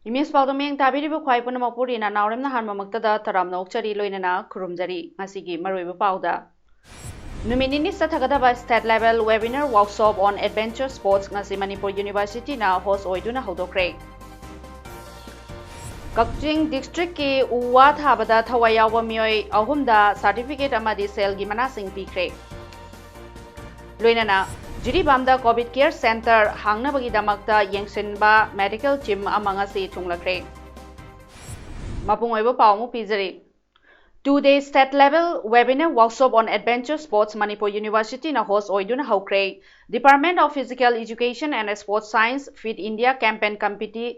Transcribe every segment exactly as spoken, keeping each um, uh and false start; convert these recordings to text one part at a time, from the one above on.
Image ꯄꯥꯎꯗ ꯃꯤꯠꯌꯦꯡ ꯇꯥꯕꯤꯔꯤꯕ ꯈ꯭ꯋꯥꯏ ꯄꯨꯝꯅꯃꯛꯄꯨ ꯔꯤꯅꯥ ꯅꯥꯎꯔꯦꯝꯅ ꯑꯍꯥꯟꯕꯃꯛꯇꯗ ꯇꯔꯥꯝꯅ ꯑꯣꯛꯆꯔꯤ, ꯂꯣꯏꯅꯅ ꯈꯨꯔꯨꯝꯖꯔꯤ꯫ ꯉꯁꯤꯒꯤ ꯃꯔꯨꯑꯣꯏꯕ ꯄꯥꯎꯗ, ꯅꯨꯃꯤꯠ ꯅꯤꯅꯤ ꯆꯠꯊꯒꯗꯕ State Level Webinar Workshop on Adventure Sports ꯉꯁꯤ ꯃꯅꯤꯄꯨꯔ Universityꯅ host ꯑꯣꯏꯗꯨꯅ ꯍꯧꯗꯣꯛꯈ꯭ꯔꯦ꯫ ꯀꯛꯆꯤꯡ districtꯀꯤ ꯎ ꯋꯥ ꯊꯥꯕꯗ ꯊꯋꯥꯏ ꯌꯥꯎꯕ ꯃꯤꯑꯣꯏ ꯑꯍꯨꯝꯗ certificate ꯑꯃꯗꯤ ꯁꯦꯜꯒꯤ ꯃꯅꯥꯁꯤꯡ ꯄꯤꯈ꯭ꯔꯦ꯫ ꯂꯣꯏꯅꯅ ꯖꯤꯔꯤꯕꯥꯝꯗ COVID Care Centre ꯍꯥꯡꯅꯕꯒꯤꯗꯃꯛꯇ ꯌꯦꯡꯁꯤꯟꯕ medical team ꯑꯃ ꯉꯁꯤ ꯊꯨꯡꯂꯈ꯭ꯔꯦ꯫ ꯃꯄꯨꯡ ꯑꯣꯏꯕ ꯄꯥꯎ ꯑꯃꯨꯛ ꯄꯤꯖꯔꯤ꯫ Two day State Level Webinar Workshop on Adventure Sports Manipur Universityꯅ host ꯑꯣꯏꯗꯨꯅ ꯍꯧꯈ꯭ꯔꯦ꯫ Department of Physical Education and Sports Science, Fit India Campaign Committee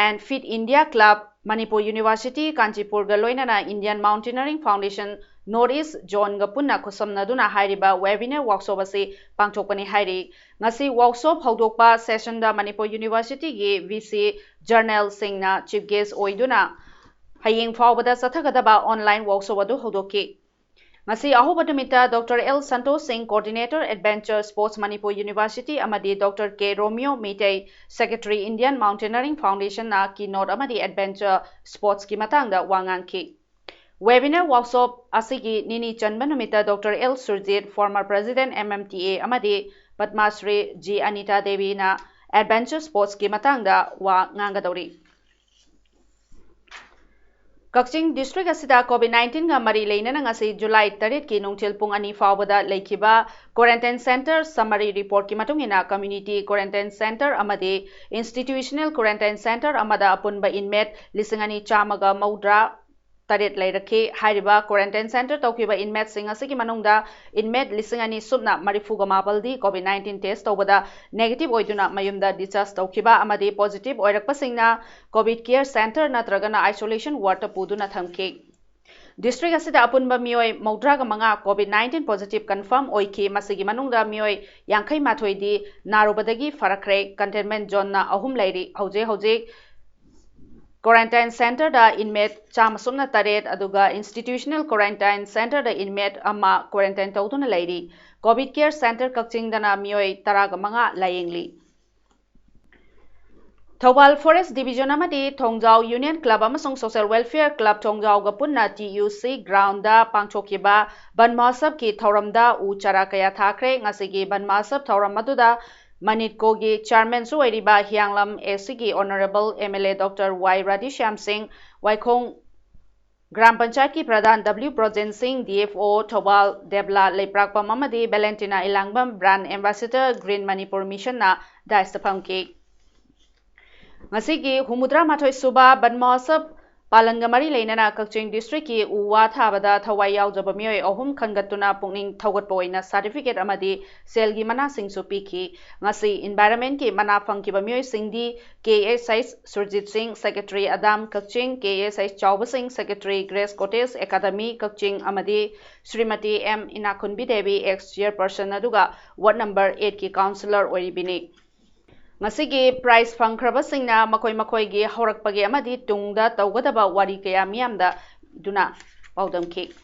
and Fit India Club, Manipur University, ꯀꯥꯟꯆꯤꯄꯨꯔꯒ ꯂꯣꯏꯅꯅ Indian Mountaineering Foundation North East Zoneꯒ ꯄꯨꯟꯅ ꯈꯨꯠꯁꯝꯅꯗꯨꯅ ꯍꯥꯏꯔꯤꯕ webinar workshop ꯑꯁꯤ ꯄꯥꯡꯊꯣꯛꯄꯅꯤ ꯍꯥꯏꯔꯤ꯫ ꯉꯁꯤ workshop ꯍꯧꯗꯣꯛꯄ sessionꯗ Manipur Universityꯒꯤ VC General ꯁꯤꯡꯅ chief guest ꯑꯣꯏꯗꯨꯅ ꯍꯌꯦꯡ ꯐꯥꯎꯕꯗ ꯆꯠꯊꯒꯗꯕ online workshop ꯑꯗꯨ ꯍꯧꯗꯣꯛꯈꯤ꯫ ꯉꯁꯤ ꯑꯍꯧꯕ ꯅꯨꯃꯤꯠꯇ Doctor L ꯁꯟꯇꯣꯁ ꯁꯤꯡ, Coordinator Adventure Sports Manipur University ꯑꯃꯗꯤ Doctor K ꯔꯣꯃꯤꯌꯣ Meitei, Secretary Indian Mountaineering Foundationꯅ keynote ꯑꯃꯗꯤ adventure sportsꯀꯤ ꯃꯇꯥꯡꯗ ꯋꯥ ꯉꯥꯡꯈꯤ꯫ Webinar workshop ꯑꯁꯤꯒꯤ ꯅꯤꯅꯤ ꯆꯟꯕ ꯅꯨꯃꯤꯠꯇ Doctor L Surjit, former President MMTA ꯑꯃꯗꯤ ꯄꯗꯃꯥꯁ꯭ꯔꯤ G ꯑꯅꯤꯇꯥ ꯗꯦꯕꯤꯅ adventure sportsꯀꯤ ꯃꯇꯥꯡꯗ ꯋꯥ ꯉꯥꯡꯒꯗꯧꯔꯤ꯫ ꯀꯛꯆꯤꯡ district ꯑꯁꯤꯗ COVID nineteenꯒ ꯃꯔꯤ ꯂꯩꯅꯅ ꯉꯁꯤ July ꯇꯔꯦꯠꯀꯤ ꯅꯨꯡꯊꯤꯜ ꯄꯨꯡ ꯑꯅꯤ ꯐꯥꯎꯕꯗ ꯂꯩꯈꯤꯕ quarantine centre summary reportꯀꯤ ꯃꯇꯨꯡ ꯏꯟꯅ, community quarantine centre ꯑꯃꯗꯤ institutional quarantine centre ꯑꯃꯗ ꯑꯄꯨꯟꯕ inmate ꯂꯤꯁꯤꯡ ꯑꯅꯤ ꯆꯥꯝꯃꯒ ꯃꯧꯗ꯭ꯔꯥ ꯇꯔꯦꯠ ꯂꯩꯔꯛꯈꯤ꯫ ꯍꯥꯏꯔꯤꯕ quarantine centre ꯇꯧꯈꯤꯕ inmateꯁꯤꯡ ꯑꯁꯤꯒꯤ ꯃꯅꯨꯡꯗ inmate ꯂꯤꯁꯤꯡ ꯑꯅꯤ ꯁꯨꯞꯅ ꯃꯔꯤꯐꯨꯒ ꯃꯥꯄꯜꯗꯤ COVID nineteen test ꯇꯧꯕꯗ negative ꯑꯣꯏꯗꯨꯅ ꯃꯌꯨꯝꯗ discharge ꯇꯧꯈꯤꯕ ꯑꯃꯗꯤ positive ꯑꯣꯏꯔꯛꯄꯁꯤꯡꯅ COVID care centre ꯅꯠꯇ꯭ꯔꯒꯅ isolation wardꯇ ꯄꯨꯗꯨꯅ ꯊꯝꯈꯤ꯫ District ꯑꯁꯤꯗ ꯑꯄꯨꯟꯕ ꯃꯤꯑꯣꯏ ꯃꯧꯗ꯭ꯔꯥꯒ ꯃꯉꯥ COVID nineteen positive confirm ꯑꯣꯏꯈꯤ꯫ ꯃꯁꯤꯒꯤ ꯃꯅꯨꯡꯗ ꯃꯤꯑꯣꯏ ꯌꯥꯡꯈꯩ ꯃꯥꯊꯣꯏꯗꯤ ꯅꯥꯔꯨꯕꯗꯒꯤ ꯐꯔꯛꯈ꯭ꯔꯦ꯫ Containment zoneꯅ ꯑꯍꯨꯝ ꯂꯩꯔꯤ꯫ ꯍꯧꯖꯤꯛ ꯍꯧꯖꯤꯛ quarantine centreꯗ inmate ꯆꯥꯝꯃ ꯁꯨꯞꯅ ꯇꯔꯦꯠ, ꯑꯗꯨꯒ institutional quarantine centreꯗ inmate ꯑꯃ quarantine ꯇꯧꯗꯨꯅ ꯂꯩꯔꯤ꯫ COVID care centre ꯀꯛꯆꯤꯡꯗꯅ ꯃꯤꯑꯣꯏ ꯇꯔꯥꯒ ꯃꯉꯥ ꯂꯥꯌꯦꯡꯂꯤ꯫ ꯊꯧꯕꯥꯜ Forest Division ꯑꯃꯗꯤ ꯊꯣꯡꯖꯥꯎ Union Club ꯑꯃꯁꯨꯡ Social Welfare Club ꯊꯣꯡꯖꯥꯎꯒ ꯄꯨꯟꯅ TUC groundꯗ ꯄꯥꯡꯊꯣꯛꯈꯤꯕ ꯕꯟ ꯃꯍꯣꯠꯁꯕꯀꯤ ꯊꯧꯔꯝꯗ ꯎ ꯆꯥꯔꯥ ꯀꯌꯥ ꯊꯥꯈ꯭ꯔꯦ꯫ ꯉꯁꯤꯒꯤ ꯕꯟ ꯃꯍꯣꯠꯁꯕ ꯊꯧꯔꯝ ꯑꯗꯨꯗ ꯃꯅꯤꯠꯀꯣꯒꯤ chairmanꯁꯨ ꯑꯣꯏꯔꯤꯕ ꯍꯤꯌꯥꯡꯂꯝ ACꯒꯤ Honourable MLA Doctor Y Radheshyam ꯁꯤꯡ, ꯋꯥꯏꯈꯣꯡ ꯒ꯭ꯔꯥꯝ ꯄꯟꯆꯥꯌꯠꯀꯤ ꯄ꯭ꯔꯙꯥꯟ W ꯕ꯭ꯔꯣꯖꯦꯟ ꯁꯤꯡ, DFO ꯊꯧꯕꯥꯜ ꯗꯦꯕꯂꯥ ꯂꯩꯄ꯭ꯔꯥꯛꯄꯝ ꯑꯃꯗꯤ ꯚꯦꯂꯦꯟꯇꯤꯅꯥ ꯏꯂꯥꯡꯕꯝ, brand ambassador Green Manipur Missionꯅ dais ꯐꯝꯈꯤ꯫ ꯉꯁꯤꯒꯤ ꯍꯨꯝꯐꯨꯇꯔꯥ ꯃꯥꯊꯣꯏ ꯁꯨꯕ ꯕꯟ ꯃꯍꯣꯠꯁꯕ ꯄꯥꯂꯟꯒ ꯃꯔꯤ ꯂꯩꯅꯅ ꯀꯛꯆꯤꯡ districtꯀꯤ ꯎ ꯋꯥ ꯊꯥꯕꯗ ꯊꯋꯥꯏ ꯌꯥꯎꯖꯕ ꯃꯤꯑꯣꯏ ꯑꯍꯨꯝ ꯈꯟꯒꯠꯇꯨꯅ ꯄꯨꯛꯅꯤꯡ ꯊꯧꯒꯠꯄ ꯑꯣꯏꯅ certificate ꯑꯃꯗꯤ ꯁꯦꯜꯒꯤ ꯃꯅꯥꯁꯤꯡꯁꯨ ꯄꯤꯈꯤ꯫ ꯉꯁꯤ environmentꯀꯤ ꯃꯅꯥ ꯐꯪꯈꯤꯕ ꯃꯤꯑꯣꯏꯁꯤꯡꯗꯤ KSH ꯁꯨꯔꯖꯤꯠ ꯁꯤꯡ, secretary ꯑꯗꯥꯝ ꯀꯛꯆꯤꯡ, KSH ꯆꯥꯎꯕ ꯁꯤꯡ, secretary Grace Cottage Academy ꯀꯛꯆꯤꯡ, ꯑꯃꯗꯤ Shrimati M ꯏꯅꯥꯈꯨꯟꯕꯤ Devi, ex chairperson ꯑꯗꯨꯒ ward number eightꯀꯤ councillor ꯑꯣꯏꯔꯤꯕꯤꯅꯤ꯫ ꯉꯁꯤꯒꯤ prize ꯐꯪꯈ꯭ꯔꯕꯁꯤꯡꯅ ꯃꯈꯣꯏ ꯃꯈꯣꯏꯒꯤ ꯍꯧꯔꯛꯄꯒꯤ ꯑꯃꯗꯤ ꯇꯨꯡꯗ ꯇꯧꯒꯗꯕ ꯋꯥꯔꯤ ꯀꯌꯥ ꯃꯤꯌꯥꯝꯗ ꯗꯨꯅ ꯄꯥꯎꯗꯝꯈꯤ꯫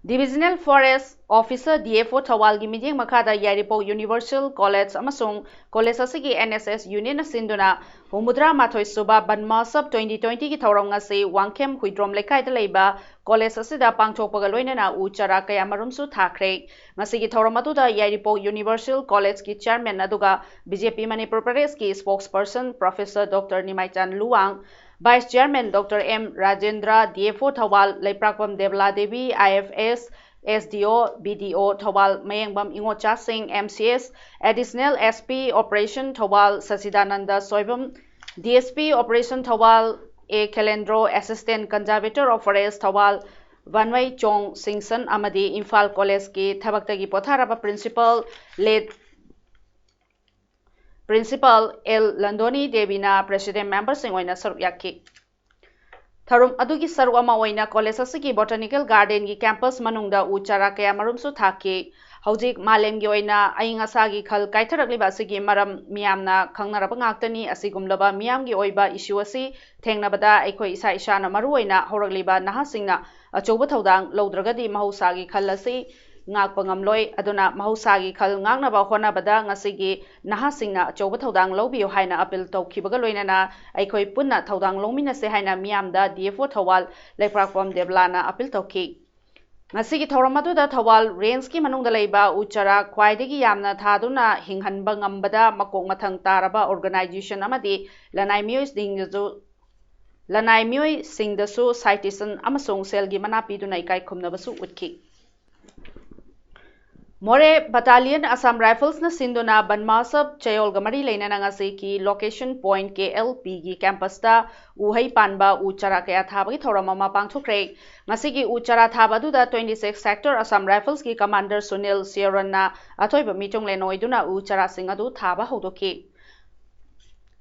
Divisional Forest Officer, DFO ꯊꯧꯕꯥꯜꯒꯤ ꯃꯤꯠꯌꯦꯡ ꯃꯈꯥꯗ ꯌꯥꯏꯔꯤꯄꯣꯛ Universal College ꯑꯃꯁꯨꯡ college ꯑꯁꯤꯒꯤ NSS unitꯅ ꯁꯤꯟꯗꯨꯅ ꯍꯨꯝꯐꯨꯇꯔꯥ ꯃꯥꯊꯣꯏ ꯁꯨꯕ ꯕꯟ ꯃꯍꯣꯠꯁꯕ twenty twentyꯒꯤ ꯊꯧꯔꯝ ꯉꯁꯤ ꯋꯥꯡꯈꯦꯝ ꯍꯨꯏꯗ꯭ꯔꯣꯝ ꯂꯩꯀꯥꯏꯗ ꯂꯩꯕ college ꯑꯁꯤꯗ ꯄꯥꯡꯊꯣꯛꯄꯒ ꯂꯣꯏꯅꯅ ꯎ ꯆꯥꯔꯥ ꯀꯌꯥ ꯃꯔꯨꯝꯁꯨ ꯊꯥꯈ꯭ꯔꯦ꯫ ꯉꯁꯤꯒꯤ ꯊꯧꯔꯝ ꯑꯗꯨꯗ ꯌꯥꯏꯔꯤꯄꯣꯛ Universal Collegeꯀꯤ chairman ꯑꯗꯨꯒ BJP ꯃꯅꯤꯄꯨꯔ ꯄ꯭ꯔꯗꯦꯁꯀꯤ spokesperson Professor Doctor ꯅꯤꯃꯥꯏꯆꯥꯟ Luwang, vice chairman Doctor M Rajendra, DFO Thoubal ꯂꯩꯄ꯭ꯔꯥꯛꯄꯝ ꯗꯦꯕꯂꯥ Devi, IFS, SDO, BDO Thoubal ꯃꯌꯦꯡꯕꯝ ꯏꯉꯣꯆꯥ ꯁꯤꯡ, MCS, Additional SP Operation Thoubal ꯁꯆꯤꯗꯥꯅꯟꯗ Soibam, DSP Operation Thoubal A ꯈꯦꯂꯦꯟꯗ꯭ꯔꯣ, Assistant Conservator of Forest, Thoubal ꯚꯟꯋꯩ ꯆꯣꯡ ꯁꯤꯡꯁꯟ ꯑꯃꯗꯤ ꯏꯝꯐꯥꯜ ꯀꯣꯂꯦꯖꯀꯤ ꯊꯕꯛꯇꯒꯤ ꯄꯣꯊꯥꯔꯕ Principal Late Principal L Londoni ꯗꯦꯕꯤꯅ President memberꯁꯤꯡ ꯑꯣꯏꯅ ꯁꯔꯨꯛ ꯌꯥꯈꯤ꯫ ꯊꯧꯔꯝ ꯑꯗꯨꯒꯤ ꯁꯔꯨꯛ ꯑꯃ ꯑꯣꯏꯅ ꯀꯣꯂꯦꯖ ꯑꯁꯤꯒꯤ Botanical Gardenꯒꯤ campus ꯃꯅꯨꯡꯗ ꯎ ꯆꯥꯔꯥ ꯀꯌꯥ ꯃꯔꯨꯝꯁꯨ ꯊꯥꯈꯤ꯫ ꯍꯧꯖꯤꯛ ꯃꯥꯂꯦꯝꯒꯤ ꯑꯣꯏꯅ ꯑꯏꯪ ꯑꯁꯥꯒꯤ ꯈꯜ ꯀꯥꯏꯊꯔꯛꯂꯤꯕ ꯑꯁꯤꯒꯤ ꯃꯔꯝ ꯃꯤꯌꯥꯝꯅ ꯈꯪꯅꯔꯕ ꯉꯥꯛꯇꯅꯤ꯫ ꯑꯁꯤꯒꯨꯝꯂꯕ ꯃꯤꯌꯥꯝꯒꯤ ꯑꯣꯏꯕ issue ꯑꯁꯤ ꯊꯦꯡꯅꯕꯗ ꯑꯩꯈꯣꯏ ꯏꯁꯥ ꯏꯁꯥꯅ, ꯃꯔꯨꯑꯣꯏꯅ ꯍꯧꯔꯛꯂꯤꯕ ꯅꯍꯥꯁꯤꯡꯅ ꯑꯆꯧꯕ ꯊꯧꯗꯥꯡ ꯂꯧꯗ꯭ꯔꯒꯗꯤ ꯃꯍꯧꯁꯥꯒꯤ ꯈꯜ ꯑꯁꯤ ꯉꯥꯛꯄ ꯉꯝꯂꯣꯏ꯫ ꯑꯗꯨꯅ ꯃꯍꯧꯁꯥꯒꯤ ꯈꯜ ꯉꯥꯛꯅꯕ ꯍꯣꯠꯅꯕꯗ ꯉꯁꯤꯒꯤ ꯅꯍꯥꯁꯤꯡꯅ ꯑꯆꯧꯕ ꯊꯧꯗꯥꯡ ꯂꯧꯕꯤꯌꯨ ꯍꯥꯏꯅ appeal ꯇꯧꯈꯤꯕꯒ ꯂꯣꯏꯅꯅ ꯑꯩꯈꯣꯏ ꯄꯨꯟꯅ ꯊꯧꯗꯥꯡ ꯂꯧꯃꯤꯟꯅꯁꯦ ꯍꯥꯏꯅ ꯃꯤꯌꯥꯝꯗ D F O Thoubal ꯂꯩꯄ꯭ꯔꯥꯛꯄꯝ ꯗꯦꯕꯂꯥꯅ appeal ꯇꯧꯈꯤ꯫ ꯉꯁꯤꯒꯤ ꯊꯧꯔꯝ ꯑꯗꯨꯗ ꯊꯧꯕꯥꯜ rangeꯀꯤ ꯃꯅꯨꯡꯗ ꯂꯩꯕ ꯎ ꯆꯥꯔꯥ ꯈ꯭ꯋꯥꯏꯗꯒꯤ ꯌꯥꯝꯅ ꯊꯥꯗꯨꯅ ꯍꯤꯡꯍꯟꯕ ꯉꯝꯕꯗ ꯃꯀꯣꯛ ꯃꯊꯪ ꯇꯥꯔꯕ organization ꯑꯃꯗꯤ ꯂꯅꯥꯏ ꯃꯤꯑꯣꯏꯁꯤꯡꯗꯁꯨ, ꯂꯅꯥꯏ ꯃꯤꯑꯣꯏꯁꯤꯡꯗꯁꯨ citation ꯑꯃꯁꯨꯡ ꯁꯦꯜꯒꯤ ꯃꯅꯥ ꯄꯤꯗꯨꯅ ꯏꯀꯥꯏ ꯈꯨꯝꯅꯕꯁꯨ ꯎꯠꯈꯤ꯫ ꯃꯣꯔꯦ Battalion Assam Riflesꯅ ꯁꯤꯟꯗꯨꯅ ꯕꯟ ꯃꯍꯣꯠꯁꯕ ꯆꯌꯣꯜꯒ ꯃꯔꯤ ꯂꯩꯅꯅ ꯉꯁꯤꯒꯤ Location Point K L Pꯒꯤ campusꯇ ꯎꯍꯩ ꯄꯥꯟꯕ ꯎ ꯆꯥꯔꯥ ꯀꯌꯥ ꯊꯥꯕꯒꯤ ꯊꯧꯔꯝ ꯑꯃ ꯄꯥꯡꯊꯣꯛꯈ꯭ꯔꯦ꯫ ꯉꯁꯤꯒꯤ ꯎ ꯆꯥꯔꯥ ꯊꯥꯕ ꯑꯗꯨꯗ twenty six Sector Assam Riflesꯀꯤ commander Sunil ꯁꯤꯌꯣꯔꯟꯅ ꯑꯊꯣꯏꯕ ꯃꯤꯇꯣꯡꯂꯦꯟ ꯑꯣꯏꯗꯨꯅ ꯎ ꯆꯥꯔꯥꯁꯤꯡ ꯑꯗꯨ ꯊꯥꯕ ꯍꯧꯗꯣꯛꯈꯤ꯫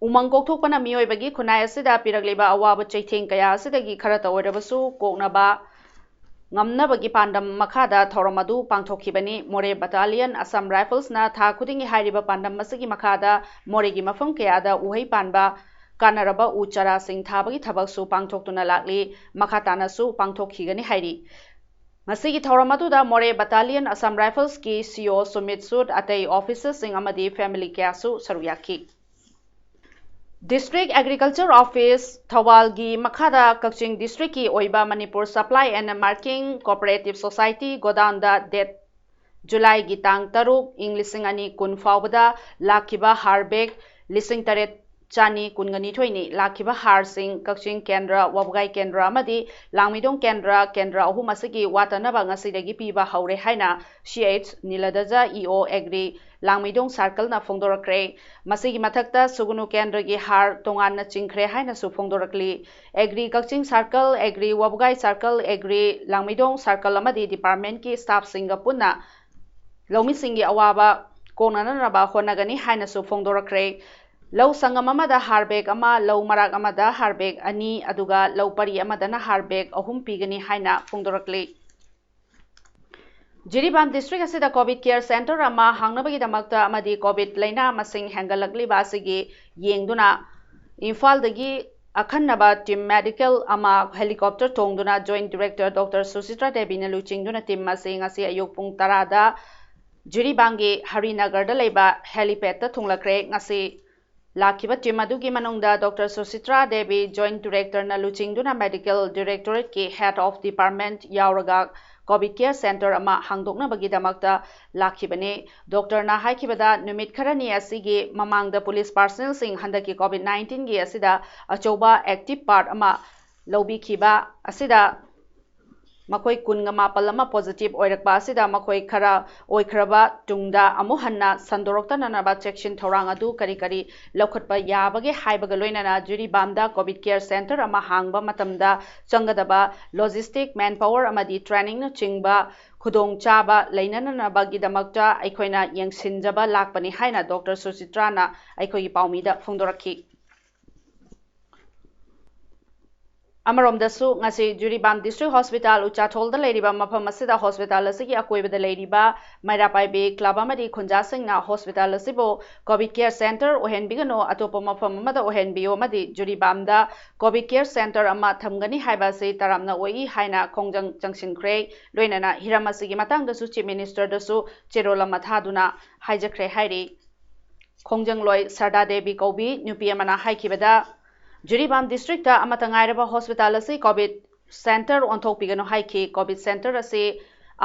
ꯎꯃꯪ ꯀꯣꯛꯊꯣꯛꯄꯅ ꯃꯤꯑꯣꯏꯕꯒꯤ ꯈꯨꯟꯅꯥꯏ ꯑꯁꯤꯗ ꯄꯤꯔꯛꯂꯤꯕ ꯑꯋꯥꯕ ꯆꯩꯊꯦꯡ ꯀꯌꯥ ꯑꯁꯤꯗꯒꯤ ꯈꯔꯇ ꯑꯣꯏꯔꯕꯁꯨ ꯀꯣꯛꯅꯕ ꯉꯝꯅꯕꯒꯤ ꯄꯥꯟꯗꯝ ꯃꯈꯥꯗ ꯊꯧꯔꯝ ꯑꯗꯨ ꯄꯥꯡꯊꯣꯛꯈꯤꯕꯅꯤ꯫ ꯃꯣꯔꯦ Battalion Assam Riflesꯅ ꯊꯥ ꯈꯨꯗꯤꯡꯒꯤ ꯍꯥꯏꯔꯤꯕ ꯄꯥꯟꯗꯝ ꯑꯁꯤꯒꯤ ꯃꯈꯥꯗ ꯃꯣꯔꯦꯒꯤ ꯃꯐꯝ ꯀꯌꯥꯗ ꯎꯍꯩ ꯄꯥꯟꯕ ꯀꯥꯟꯅꯔꯕ ꯎ ꯆꯥꯔꯥꯁꯤꯡ ꯊꯥꯕꯒꯤ ꯊꯕꯛꯁꯨ ꯄꯥꯡꯊꯣꯛꯇꯨꯅ ꯂꯥꯛꯂꯤ꯫ ꯃꯈꯥ ꯇꯥꯅꯁꯨ ꯄꯥꯡꯊꯣꯛꯈꯤꯒꯅꯤ ꯍꯥꯏꯔꯤ꯫ ꯉꯁꯤꯒꯤ ꯊꯧꯔꯝ ꯑꯗꯨꯗ ꯃꯣꯔꯦ Battalion Assam Riflesꯀꯤ C O Sumit ꯁꯨꯠ, ꯑꯇꯩ officerꯁꯤꯡ ꯑꯃꯗꯤ family ꯀꯌꯥꯁꯨ ꯁꯔꯨꯛ ꯌꯥꯈꯤ꯫ District Agriculture Office ꯊꯧꯕꯥꯜꯒꯤ ꯃꯈꯥꯗ ꯀꯛꯆꯤꯡ districtꯀꯤ ꯑꯣꯏꯕ Manipur Supply and Marketing Cooperative Society godownꯗ date Julyꯒꯤ ꯇꯥꯡ ꯇꯔꯨꯛ, ꯏꯪ ꯂꯤꯁꯤꯡ ꯑꯅꯤ ꯀꯨꯟ ꯐꯥꯎꯕꯗ ꯂꯥꯛꯈꯤꯕ ꯍꯥꯔ bag ꯂꯤꯁꯤꯡ ꯇꯔꯦꯠ ꯆꯅꯤ ꯀꯨꯟꯒ ꯅꯤꯊꯣꯏꯅꯤ꯫ ꯂꯥꯛꯈꯤꯕ ꯍꯥꯔꯁꯤꯡ ꯀꯛꯆꯤꯡ ꯀꯦꯟꯗ꯭ꯔ, ꯋꯥꯕꯒꯥꯏ ꯀꯦꯟꯗ꯭ꯔ ꯑꯃꯗꯤ ꯂꯥꯡꯃꯩꯗꯣꯡ ꯀꯦꯟꯗ꯭ꯔ, ꯀꯦꯟꯗ꯭ꯔ ꯑꯍꯨꯝ ꯑꯁꯤꯒꯤ ꯋꯥꯇꯅꯕ ꯉꯁꯤꯗꯒꯤ ꯄꯤꯕ ꯍꯧꯔꯦ ꯍꯥꯏꯅ ꯁꯤ ꯑꯩꯆ ꯅꯤꯂꯗꯖ, ꯏ ꯑꯣ ꯑꯦꯒ꯭ꯔꯤ, ꯂꯥꯡꯃꯩꯗꯣꯡ ꯁꯥꯔꯀꯜꯅ ꯐꯣꯡꯗꯣꯔꯛꯈ꯭ꯔꯦ꯫ ꯃꯁꯤꯒꯤ ꯃꯊꯛꯇ ꯁꯨꯒꯨꯅꯨ ꯀꯦꯟꯗ꯭ꯔꯒꯤ ꯍꯥꯔ ꯇꯣꯉꯥꯟꯅ ꯆꯤꯡꯈ꯭ꯔꯦ ꯍꯥꯏꯅꯁꯨ ꯐꯣꯡꯗꯣꯔꯛꯂꯤ꯫ ꯑꯦꯒ꯭ꯔꯤ ꯀꯛꯆꯤꯡ ꯁꯥꯔꯀꯜ, ꯑꯦꯒ꯭ꯔꯤ ꯋꯥꯕꯒꯥꯏ ꯁꯥꯔꯀꯜ, ꯑꯦꯒ꯭ꯔꯤ ꯂꯥꯡꯃꯩꯗꯣꯡ ꯁꯥꯔꯀꯜ ꯑꯃꯗꯤ ꯗꯤꯄꯥꯔꯠꯃꯦꯟꯠꯀꯤ ꯁ꯭ꯇꯥꯐꯁꯤꯡꯒ ꯄꯨꯟꯅ ꯂꯧꯃꯤꯁꯤꯡꯒꯤ ꯑꯋꯥꯕ ꯀꯣꯛꯅꯅꯕ ꯍꯣꯠꯅꯒꯅꯤ ꯍꯥꯏꯅꯁꯨ ꯐꯣꯡꯗꯣꯔꯛꯈ꯭ꯔꯦ꯫ ꯂꯧ ꯁꯪꯒꯝ ꯑꯃꯗ ꯍꯥꯔ ꯕꯦꯒ ꯑꯃ, ꯂꯧ ꯃꯔꯥꯛ ꯑꯃꯗ ꯍꯥꯔ ꯕꯦꯒ ꯑꯅꯤ, ꯑꯗꯨꯒ ꯂꯧ ꯄꯔꯤ ꯑꯃꯗꯅ ꯍꯥꯔ ꯕꯦꯒ ꯑꯍꯨꯝ ꯄꯤꯒꯅꯤ ꯍꯥꯏꯅ ꯐꯣꯡꯗꯣꯔꯛꯂꯤ꯫ ꯖꯤꯔꯤꯕꯥꯝ ꯗꯤꯁꯇ꯭ꯔꯤꯛ ꯑꯁꯤꯗ ꯀꯣꯚꯤꯗ ꯀꯦꯌꯔ ꯁꯦꯟꯇꯔ ꯑꯃ ꯍꯥꯡꯅꯕꯒꯤꯗꯃꯛꯇ ꯑꯃꯗꯤ ꯀꯣꯚꯤꯗ ꯂꯥꯏꯅꯥ ꯃꯁꯤꯡ ꯍꯦꯟꯒꯠꯂꯛꯂꯤꯕ ꯑꯁꯤꯒꯤ ꯌꯦꯡꯗꯨꯅ ꯏꯝꯐꯥꯜꯗꯒꯤ ꯑꯈꯟꯅꯕ ꯇꯤꯝ ꯃꯦꯗꯤꯀꯦꯜ ꯑꯃ ꯍꯦꯂꯤꯀꯣꯞꯇꯔ ꯇꯣꯡꯗꯨꯅ ꯖꯣꯏꯟꯠ ꯗꯤꯔꯦꯛꯇꯔ ꯗꯣꯛꯇꯔ ꯁꯨꯆꯤꯇ꯭ꯔꯥ ꯗꯦꯕꯤꯅ ꯂꯨꯆꯤꯡꯗꯨꯅ ꯇꯤꯝ ꯑꯁꯤ ꯉꯁꯤ ꯑꯌꯨꯛ ꯄꯨꯡ ꯇꯔꯥꯗ ꯖꯤꯔꯤꯕꯥꯝꯒꯤ ꯍꯔꯤꯅꯒꯔꯗ ꯂꯩꯕ ꯍꯦꯂꯤꯄꯦꯗꯇ ꯊꯨꯡꯂꯈ꯭ꯔꯦ꯫ ꯉꯁꯤ ꯂꯥꯛꯈꯤꯕ ꯇꯤꯝ ꯑꯗꯨꯒꯤ ꯃꯅꯨꯡꯗ ꯗꯣꯛꯇꯔ ꯁꯨꯆꯤꯇ꯭ꯔꯥ ꯗꯦꯕꯤ, ꯖꯣꯏꯟꯠ ꯗꯤꯔꯦꯛꯇꯔꯅ ꯂꯨꯆꯤꯡꯗꯨꯅ ꯃꯦꯗꯤꯀꯦꯜ ꯗꯤꯔꯦꯛꯇꯣꯔꯦꯠꯀꯤ ꯍꯦꯗ ꯑꯣꯐ ꯗꯤꯄꯥꯔꯠꯃꯦꯟꯠ ꯌꯥꯎꯔꯒ ꯀꯣꯚꯤꯗ ꯀꯦꯌꯔ ꯁꯦꯟꯇꯔ ꯑꯃ ꯍꯥꯡꯗꯣꯛꯅꯕꯒꯤꯗꯃꯛꯇ ꯂꯥꯛꯈꯤꯕꯅꯤ꯫ ꯗꯣꯛꯇꯔꯅ ꯍꯥꯏꯈꯤꯕꯗ, ꯅꯨꯃꯤꯠ ꯈꯔꯅꯤ ꯑꯁꯤꯒꯤ ꯃꯃꯥꯡꯗ ꯄꯨꯂꯤꯁ ꯄꯥꯔꯁꯅꯦꯜꯁꯤꯡ ꯍꯟꯗꯛꯀꯤ ꯀꯣꯚꯤꯗ ꯅꯥꯏꯟꯇꯤꯟꯒꯤ ꯑꯁꯤꯗ ꯑꯆꯧꯕ ꯑꯦꯛꯇꯤꯚ ꯄꯥꯔꯠ ꯑꯃ ꯂꯧꯕꯤꯈꯤꯕ ꯑꯁꯤꯗ ꯃꯈꯣꯏ ꯀꯨꯟꯒ ꯃꯥꯄꯜ ꯑꯃ ꯄꯣꯖꯤꯇꯤꯚ ꯑꯣꯏꯔꯛꯄ ꯑꯁꯤꯗ ꯃꯈꯣꯏ ꯈꯔ ꯑꯣꯏꯈ꯭ꯔꯕ ꯇꯨꯡꯗ ꯑꯃꯨꯛ ꯍꯟꯅ ꯁꯟꯗꯣꯔꯛꯇꯅꯅꯕ ꯆꯦꯛꯁꯤꯟ ꯊꯧꯔꯥꯡ ꯑꯗꯨ ꯀꯔꯤ ꯀꯔꯤ ꯂꯧꯈꯠꯄ ꯌꯥꯕꯒꯦ ꯍꯥꯏꯕꯒ ꯂꯣꯏꯅꯅ ꯖꯤꯔꯤꯕꯥꯝꯗ ꯀꯣꯚꯤꯗ ꯀꯦꯌꯔ ꯁꯦꯟꯇꯔ ꯑꯃ ꯍꯥꯡꯕ ꯃꯇꯝꯗ ꯆꯪꯒꯗꯕ ꯂꯣꯖꯤꯁꯇꯤꯛ, ꯃꯦꯟ ꯄꯥꯋꯔ ꯑꯃꯗꯤ ꯇ꯭ꯔꯦꯅꯤꯡꯅꯆꯤꯡꯕ ꯈꯨꯗꯣꯡꯆꯥꯕ ꯂꯩꯅꯅꯕꯒꯤꯗꯃꯛꯇ ꯑꯩꯈꯣꯏꯅ ꯌꯦꯡꯁꯤꯟꯖꯕ ꯂꯥꯛꯄꯅꯤ ꯍꯥꯏꯅ ꯗꯣꯛꯇꯔ ꯁꯨꯆꯤꯇ꯭ꯔꯥꯅ ꯑꯩꯈꯣꯏꯒꯤ ꯄꯥꯎꯃꯤꯗ ꯐꯣꯡꯗꯣꯔꯛꯈꯤ꯫ ꯑꯃꯔꯣꯝꯗꯁꯨ, ꯉꯁꯤ ꯖꯤꯔꯤꯕꯥꯝ ꯗꯤꯁꯇ꯭ꯔꯤꯛ ꯍꯣꯁꯄꯤꯇꯥꯜ ꯎꯆꯥꯊꯣꯜꯗ ꯂꯩꯔꯤꯕ ꯃꯐꯝ ꯑꯁꯤꯗ ꯍꯣꯁꯄꯤꯇꯥꯜ ꯑꯁꯤꯒꯤ ꯑꯀꯣꯏꯕꯗ ꯂꯩꯔꯤꯕ ꯃꯩꯔꯥ ꯄꯥꯏꯕꯤ ꯀ꯭ꯂꯕ ꯑꯃꯗꯤ ꯈꯨꯟꯖꯥꯁꯤꯡꯅ ꯍꯣꯁꯄꯤꯇꯥꯜ ꯑꯁꯤꯕꯨ ꯀꯣꯚꯤꯗ ꯀꯦꯌꯔ ꯁꯦꯟꯇꯔ ꯑꯣꯏꯍꯟꯕꯤꯒꯅꯨ, ꯑꯇꯣꯞꯄ ꯃꯐꯝ ꯑꯃꯗ ꯑꯣꯏꯍꯟꯕꯤꯌꯨ ꯑꯃꯗꯤ ꯖꯤꯔꯤꯕꯥꯝꯗ ꯀꯣꯚꯤꯗ ꯀꯦꯌꯔ ꯁꯦꯟꯇꯔ ꯑꯃ ꯊꯝꯒꯅꯤ ꯍꯥꯏꯕ ꯑꯁꯤ ꯇꯔꯥꯝꯅ ꯑꯣꯛꯏ ꯍꯥꯏꯅ ꯈꯣꯡꯖꯪ ꯆꯪꯁꯤꯟꯈ꯭ꯔꯦ꯫ ꯂꯣꯏꯅꯅ ꯍꯤꯔꯝ ꯑꯁꯤꯒꯤ ꯃꯇꯥꯡꯗꯁꯨ ꯆꯤꯐ ꯃꯤꯅꯤꯁꯇꯔꯗꯁꯨ ꯆꯦꯔꯣꯜ ꯑꯃ ꯊꯥꯗꯨꯅ ꯍꯥꯏꯖꯈ꯭ꯔꯦ ꯍꯥꯏꯔꯤ꯫ ꯈꯣꯡꯖꯪꯂꯣꯏ ꯁꯔꯗꯥ ꯗꯦꯕꯤ ꯀꯧꯕꯤ ꯅꯨꯄꯤ ꯑꯃꯅ ꯍꯥꯏꯈꯤꯕꯗ, ꯖꯤꯔꯤꯕꯥꯝ ꯗꯤꯁꯇ꯭ꯔꯤꯛꯇ ꯑꯃꯠꯇ ꯉꯥꯏꯔꯕ ꯍꯣꯁꯄꯤꯇꯥꯜ ꯑꯁꯤ ꯀꯣꯚꯤꯗ ꯁꯦꯟꯇꯔ ꯑꯣꯟꯊꯣꯛꯄꯤꯒꯅꯨ ꯍꯥꯏꯈꯤ꯫ ꯀꯣꯚꯤꯗ ꯁꯦꯟꯇꯔ ꯑꯁꯤ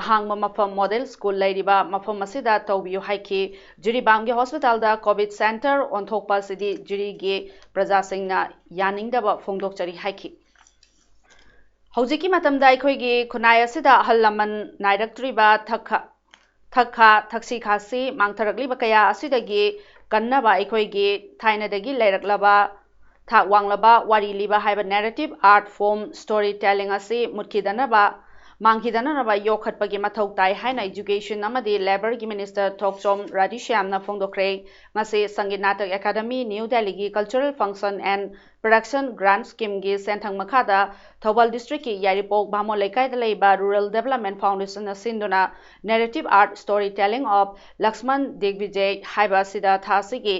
ꯑꯍꯥꯡꯕ ꯃꯐꯝ ꯃꯣꯗꯦꯜ ꯁ꯭ꯀꯨꯜ ꯂꯩꯔꯤꯕ ꯃꯐꯝ ꯑꯁꯤꯗ ꯇꯧꯕꯤꯌꯨ ꯍꯥꯏꯈꯤ꯫ ꯖꯤꯔꯤꯕꯥꯝꯒꯤ ꯍꯣꯁꯄꯤꯇꯥꯜꯗ ꯀꯣꯚꯤꯗ ꯁꯦꯟꯇꯔ ꯑꯣꯟꯊꯣꯛꯄ ꯑꯁꯤꯗꯤ ꯖꯤꯔꯤꯒꯤ ꯄ꯭ꯔꯖꯥꯁꯤꯡꯅ ꯌꯥꯅꯤꯡꯗꯕ ꯐꯣꯡꯗꯣꯛꯆꯔꯤ ꯍꯥꯏꯈꯤ꯫ ꯍꯧꯖꯤꯛꯀꯤ ꯃꯇꯝꯗ ꯑꯩꯈꯣꯏꯒꯤ ꯈꯨꯟꯅꯥꯏ ꯑꯁꯤꯗ ꯑꯍꯜ ꯂꯃꯟ ꯅꯥꯏꯔꯛꯇ꯭ꯔꯤꯕ ꯊꯛ ꯈꯥ ꯊꯛ ꯈꯥ ꯊꯛꯁꯤ ꯈꯥꯁꯤ ꯃꯥꯡꯊꯔꯛꯂꯤꯕ ꯀꯌꯥ ꯑꯁꯤꯗꯒꯤ ꯀꯟꯅꯕ ꯑꯩꯈꯣꯏꯒꯤ ꯊꯥꯏꯅꯗꯒꯤ ꯂꯩꯔꯛꯂꯕ ꯊꯥꯛ ꯋꯥꯡꯂꯕ ꯋꯥꯔꯤ ꯂꯤꯕ ꯍꯥꯏꯕ narrative art form story telling ꯑꯁꯤ ꯃꯨꯠꯈꯤꯗꯅꯕ ꯃꯥꯡꯈꯤꯗꯅꯅꯕ ꯌꯣꯛꯈꯠꯄꯒꯤ ꯃꯊꯧ ꯇꯥꯏ ꯍꯥꯏꯅ Education ꯑꯃꯗꯤ Labourꯒꯤ Minister ꯊꯣꯛꯆꯣꯝ ꯔꯥꯙꯦꯁ꯭ꯌꯥꯝꯅ ꯐꯣꯡꯗꯣꯛꯈ꯭ꯔꯦ꯫ ꯉꯁꯤ ꯁꯪꯒꯤꯠ ꯅꯥꯇꯛ ꯑꯦꯀꯥꯗꯃꯤ, New Delhiꯒꯤ Cultural Function and Production Grant Schemeꯒꯤ ꯁꯦꯟꯊꯪ ꯃꯈꯥꯗ ꯊꯧꯕꯥꯜ districtꯀꯤ ꯌꯥꯏꯔꯤꯄꯣꯛ ꯚꯥꯃꯣꯟ ꯂꯩꯀꯥꯏꯗ ꯂꯩꯕ Rural Development Foundationꯅ ꯁꯤꯟꯗꯨꯅ Narrative Art Story Telling of Lakshman Digvijay ꯍꯥꯏꯕ ꯑꯁꯤꯗ ꯊꯥ ꯑꯁꯤꯒꯤ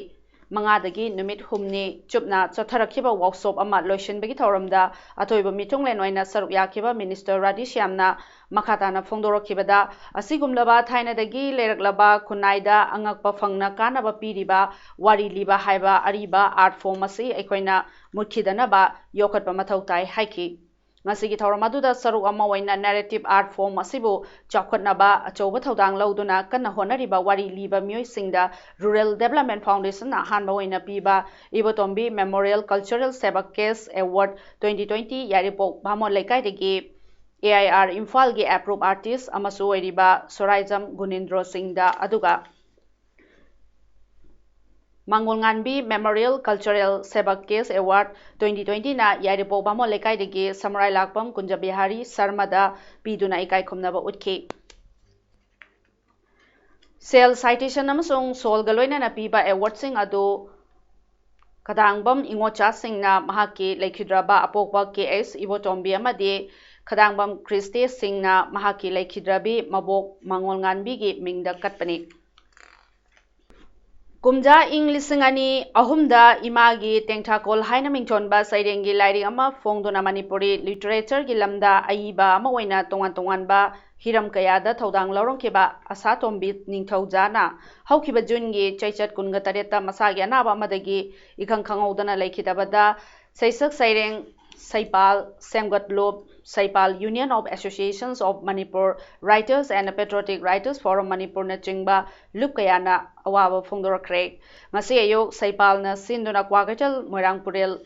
ꯃꯉꯥꯗꯒꯤ ꯅꯨꯃꯤꯠ ꯍꯨꯝꯅꯤ ꯆꯨꯞꯅ ꯆꯠꯊꯔꯛꯈꯤꯕ workshop ꯑꯃ ꯂꯣꯏꯁꯤꯟꯕꯒꯤ ꯊꯧꯔꯝꯗ ꯑꯊꯣꯏꯕ ꯃꯤꯊꯨꯡꯂꯦꯟ ꯑꯣꯏꯅ ꯁꯔꯨꯛ ꯌꯥꯈꯤꯕ Minister ꯔꯥꯙꯦꯁ꯭ꯌꯥꯝꯅ ꯃꯈꯥ ꯇꯥꯅ ꯐꯣꯡꯗꯣꯔꯛꯈꯤꯕꯗ, ꯑꯁꯤꯒꯨꯝꯂꯕ ꯊꯥꯏꯅꯗꯒꯤ ꯂꯩꯔꯛꯂꯕ ꯈꯨꯟꯅꯥꯏꯗ ꯑꯉꯛꯄ ꯐꯪꯅ ꯀꯥꯟꯅꯕ ꯄꯤꯔꯤꯕ ꯋꯥꯔꯤ ꯂꯤꯕ ꯍꯥꯏꯕ ꯑꯔꯤꯕ art form ꯑꯁꯤ ꯑꯩꯈꯣꯏꯅ ꯃꯨꯠꯈꯤꯗꯅꯕ ꯌꯣꯛꯈꯠꯄ ꯃꯊꯧ ꯇꯥꯏ ꯍꯥꯏꯈꯤ꯫ ꯉꯁꯤꯒꯤ ꯊꯧꯔꯝ ꯑꯗꯨꯗ ꯁꯔꯨꯛ ꯑꯃ ꯑꯣꯏꯅ narrative art form ꯑꯁꯤꯕꯨ ꯆꯥꯎꯈꯠꯅꯕ ꯑꯆꯧꯕ ꯊꯧꯗꯥꯡ ꯂꯧꯗꯨꯅ ꯀꯟꯅ ꯍꯣꯠꯅꯔꯤꯕ ꯋꯥꯔꯤ ꯂꯤꯕ ꯃꯤꯑꯣꯏꯁꯤꯡꯗ Rural Development Foundationꯅ ꯑꯍꯥꯟꯕ ꯑꯣꯏꯅ ꯄꯤꯕ ꯏꯕꯣꯇꯣꯝꯕꯤ Memorial Cultural Sevak Case Award twenty twenty ꯌꯥꯏꯔꯤꯄꯣꯛ ꯚꯥꯃꯣꯟ ꯂꯩꯀꯥꯏꯗꯒꯤ A I R ꯏꯝꯐꯥꯜꯒꯤ approve artist ꯑꯃꯁꯨ ꯑꯣꯏꯔꯤꯕ ꯁꯣꯔꯥꯏꯖꯝ ꯒꯨꯅꯤꯟꯗ꯭ꯔꯣ ꯁꯤꯡꯗ, ꯑꯗꯨꯒ ꯃꯥꯡꯒꯣꯜꯉꯥꯟꯕꯤ Memorial Cultural Sevak Case Award twenty twentyꯅ ꯌꯥꯏꯔꯤꯄꯣꯛ ꯚꯥꯃꯣꯟ ꯂꯩꯀꯥꯏꯗꯒꯤ ꯁꯃꯨꯔꯥꯏ ꯂꯥꯛꯄꯝ ꯀꯨꯟꯖꯕꯤꯍꯥꯔꯤ ꯁꯔꯃꯗ ꯄꯤꯗꯨꯅ ꯏꯀꯥꯏ ꯈꯨꯝꯅꯕ ꯎꯠꯈꯤ꯫ Sale, citation ꯑꯃꯁꯨꯡ ꯁꯣꯜꯒ ꯂꯣꯏꯅꯅ ꯄꯤꯕ awardꯁꯤꯡ ꯑꯗꯨ ꯈꯗꯥꯡꯕꯝ ꯏꯉꯣꯆꯥ ꯁꯤꯡꯅ ꯃꯍꯥꯛꯀꯤ ꯂꯩꯈꯤꯗ꯭ꯔꯕ ꯑꯄꯣꯛꯄ K H ꯏꯕꯣꯇꯣꯝꯕꯤ ꯑꯃꯗꯤ ꯈꯗꯥꯡꯕꯝ ꯀ꯭ꯔꯤꯁꯇꯦ ꯁꯤꯡꯅ ꯃꯍꯥꯛꯀꯤ ꯂꯩꯈꯤꯗ꯭ꯔꯕꯤ ꯃꯕꯣꯛ ꯃꯥꯡꯒꯣꯜꯉꯥꯟꯕꯤꯒꯤ ꯃꯤꯡꯗ ꯀꯠꯄꯅꯤ꯫ ꯀꯨꯝꯖꯥ ꯏꯪ ꯂꯤꯁꯤꯡ ꯑꯅꯤ ꯑꯍꯨꯝꯗ ꯏꯃꯥꯒꯤ ꯇꯦꯡꯊꯥꯀꯣꯜ ꯍꯥꯏꯅ ꯃꯤꯡꯊꯣꯟꯕ ꯁꯩꯔꯦꯡꯒꯤ ꯂꯥꯏꯔꯤꯛ ꯑꯃ ꯐꯣꯡꯗꯨꯅ ꯃꯅꯤꯄꯨꯔꯤ literatureꯒꯤ ꯂꯝꯗ ꯑꯏꯕ ꯑꯃ ꯑꯣꯏꯅ ꯇꯣꯉꯥꯟ ꯇꯣꯉꯥꯟꯕ ꯍꯤꯔꯝ ꯀꯌꯥꯗ ꯊꯧꯗꯥꯡ ꯂꯧꯔꯝꯈꯤꯕ ꯑꯁꯥꯇꯣꯝꯕꯤ ꯅꯤꯡꯊꯧꯖꯥꯅ ꯍꯧꯈꯤꯕ Juneꯒꯤ ꯆꯩꯆꯠ ꯀꯨꯟꯒ ꯇꯔꯦꯠꯇ ꯃꯁꯥꯒꯤ ꯑꯅꯥꯕ ꯑꯃꯗꯒꯤ ꯏꯈꯪ ꯈꯪꯍꯧꯗꯅ ꯂꯩꯈꯤꯗꯕꯗ ꯁꯩꯁꯛ ꯁꯩꯔꯦꯡ ꯁꯩꯄꯥꯜ, ꯁꯦꯝꯒꯠꯂꯨꯞ, ꯁꯩꯄꯥꯜ Union of Associations of Manipur, Writers and Patriotic Writers Forum ꯃꯅꯤꯄꯨꯔꯅꯆꯤꯡꯕ ꯂꯨꯞ ꯀꯌꯥꯅ ꯑꯋꯥꯕ ꯐꯣꯡꯗꯣꯔꯛꯈ꯭ꯔꯦ꯫ ꯉꯁꯤ ꯑꯌꯨꯛ ꯁꯩꯄꯥꯜꯅ ꯁꯤꯟꯗꯨꯅ ꯀ꯭ꯋꯥꯀꯩꯊꯦꯜ ꯃꯣꯏꯔꯥꯡꯄꯨꯔꯦꯜ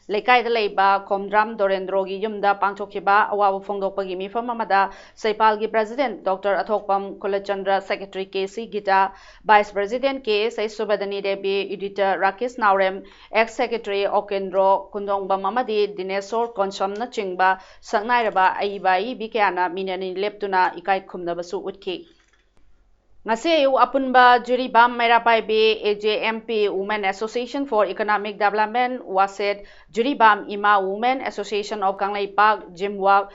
ꯂꯩꯀꯥꯏꯗ ꯂꯩꯕ ꯈꯣꯝꯗ꯭ꯔꯥꯝ ꯗꯣꯔꯦꯟꯗ꯭ꯔꯣꯒꯤ ꯌꯨꯝꯗ ꯄꯥꯡꯊꯣꯛꯈꯤꯕ ꯑꯋꯥꯕ ꯐꯣꯡꯗꯣꯛꯄꯒꯤ ꯃꯤꯐꯝ ꯑꯃꯗ ꯁꯩꯄꯥꯜꯒꯤ President Doctor ꯑꯊꯣꯛꯄꯝ ꯀꯨꯂꯆꯟꯗ꯭ꯔ, Secretary K C guitar, Vice President ꯀꯦ ꯑꯦꯁ ꯑꯩꯆ ꯁꯨꯕꯗꯅꯤ ꯗꯦꯕꯤ, Editor ꯔꯥꯀꯦꯁ ꯅꯥꯎꯔꯦꯝ, Ex Secretary ꯑꯣꯀꯦꯟꯗ꯭ꯔꯣ ꯀꯨꯟꯗꯣꯡꯕꯝ ꯑꯃꯗꯤ ꯗꯤꯅꯦꯁꯣꯔ ꯀꯣꯟꯁꯝꯅꯆꯤꯡꯕ ꯁꯛꯅꯥꯏꯔꯕ ꯑꯏꯕ ꯑꯏꯕꯤ ꯀꯌꯥꯅ ꯃꯤꯅꯤꯠ ꯑꯅꯤ ꯂꯦꯞꯇꯨꯅ ꯏꯀꯥꯏ ꯈꯨꯝꯅꯕꯁꯨ ꯎꯠꯈꯤ꯫ ꯉꯁꯤ ꯑꯌꯨꯛ ꯑꯄꯨꯟꯕ Jiribam ꯃꯩꯔꯥ ꯄꯥꯏꯕꯤ, A J M P, Women Association for Economic Development, WASED, Jiribam ꯏꯃꯥ, Women Association of Kangleipak, ꯖꯤꯝꯋꯥꯛ,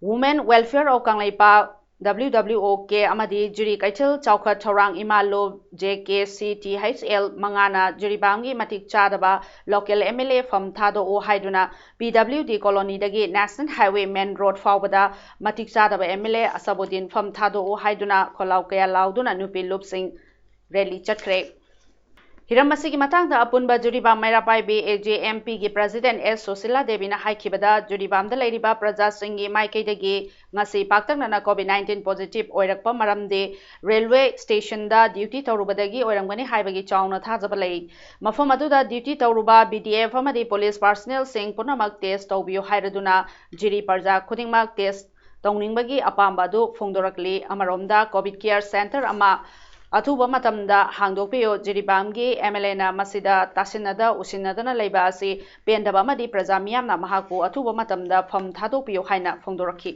Women Welfare of Kangleipak, W W O K, ꯑꯃꯗꯤ ꯖꯤꯔꯤ ꯀꯩꯊꯦꯜ ꯆꯥꯎꯈꯠ ꯊꯧꯔꯥꯡ ꯏꯃꯥ ꯂꯨꯞ, J K C T H L, ꯃꯉꯥꯅ ꯖꯤꯔꯤꯕꯥꯝꯒꯤ ꯃꯇꯤꯛ ꯆꯥꯗꯕ local M L A ꯐꯝ ꯊꯥꯗꯣꯛꯎ ꯍꯥꯏꯗꯨꯅ P W D colony ꯗꯒꯤ National Highway main road ꯐꯥꯎꯕꯗ ꯃꯇꯤꯛ ꯆꯥꯗꯕ M L A ꯑꯁꯕꯨꯗꯤꯟ ꯐꯝ ꯊꯥꯗꯣꯛꯎ ꯍꯥꯏꯗꯨꯅ ꯈꯣꯜꯂꯥꯎ ꯀꯌꯥ ꯂꯥꯎꯗꯨꯅ ꯅꯨꯄꯤ ꯂꯨꯞꯁꯤꯡ rally ꯆꯠꯈ꯭ꯔꯦ꯫ ꯍꯤꯔꯝ ꯑꯁꯤꯒꯤ ꯃꯇꯥꯡꯗ ꯑꯄꯨꯟꯕ Jiribam ꯃꯩꯔꯥ ꯄꯥꯏꯕꯤ, A J M P, ꯒꯤ President S ꯁꯨꯁꯤꯂꯥ ꯗꯦꯕꯤꯅ ꯍꯥꯏꯈꯤꯕꯗ, ꯖꯤꯔꯤꯕꯥꯝꯗ ꯂꯩꯔꯤꯕ ꯄ꯭ꯔꯖꯥꯁꯤꯡꯒꯤ ꯃꯥꯏꯀꯩꯗꯒꯤ ꯉꯁꯤ ꯄꯥꯛꯇꯛꯅꯅ COVID nineteen positive ꯑꯣꯏꯔꯛꯄ ꯃꯔꯝꯗꯤ railway station ꯗ duty ꯇꯧꯔꯨꯕꯗꯒꯤ ꯑꯣꯏꯔꯝꯒꯅꯤ ꯍꯥꯏꯕꯒꯤ ꯆꯥꯎꯅ ꯊꯥꯖꯕ ꯂꯩ꯫ ꯃꯐꯝ ꯑꯗꯨꯗ duty ꯇꯧꯔꯨꯕ B D F ꯑꯃꯗꯤ police personnel ꯁꯤꯡ ꯄꯨꯝꯅꯃꯛ test ꯇꯧꯕꯤꯌꯨ ꯍꯥꯏꯔꯗꯨꯅ ꯖꯤꯔꯤ ꯄ꯭ꯔꯖꯥ ꯈꯨꯗꯤꯡꯃꯛ test ꯇꯧꯅꯤꯡꯕꯒꯤ ꯑꯄꯥꯝꯕ ꯑꯗꯨ ꯐꯣꯡꯗꯣꯔꯛꯂꯤ꯫ ꯑꯃꯔꯣꯝꯗ, COVID care center ꯑꯃ ꯑꯊꯨꯕ ꯃꯇꯝꯗ ꯍꯥꯡꯗꯣꯛꯄꯤꯌꯨ, ꯖꯤꯔꯤꯕꯥꯝꯒꯤ M L A ꯅ ꯃꯁꯤꯗ ꯇꯥꯁꯤꯟꯅꯗ ꯎꯁꯤꯟꯅꯗꯅ ꯂꯩꯕ ꯑꯁꯤ ꯄꯦꯟꯗꯕ ꯑꯃꯗꯤ ꯄ꯭ꯔꯖꯥ ꯃꯤꯌꯥꯝꯅ ꯃꯍꯥꯛꯄꯨ ꯑꯊꯨꯕ ꯃꯇꯝꯗ ꯐꯝ ꯊꯥꯗꯣꯛꯄꯤꯌꯨ ꯍꯥꯏꯅ ꯐꯣꯡꯗꯣꯔꯛꯈꯤ꯫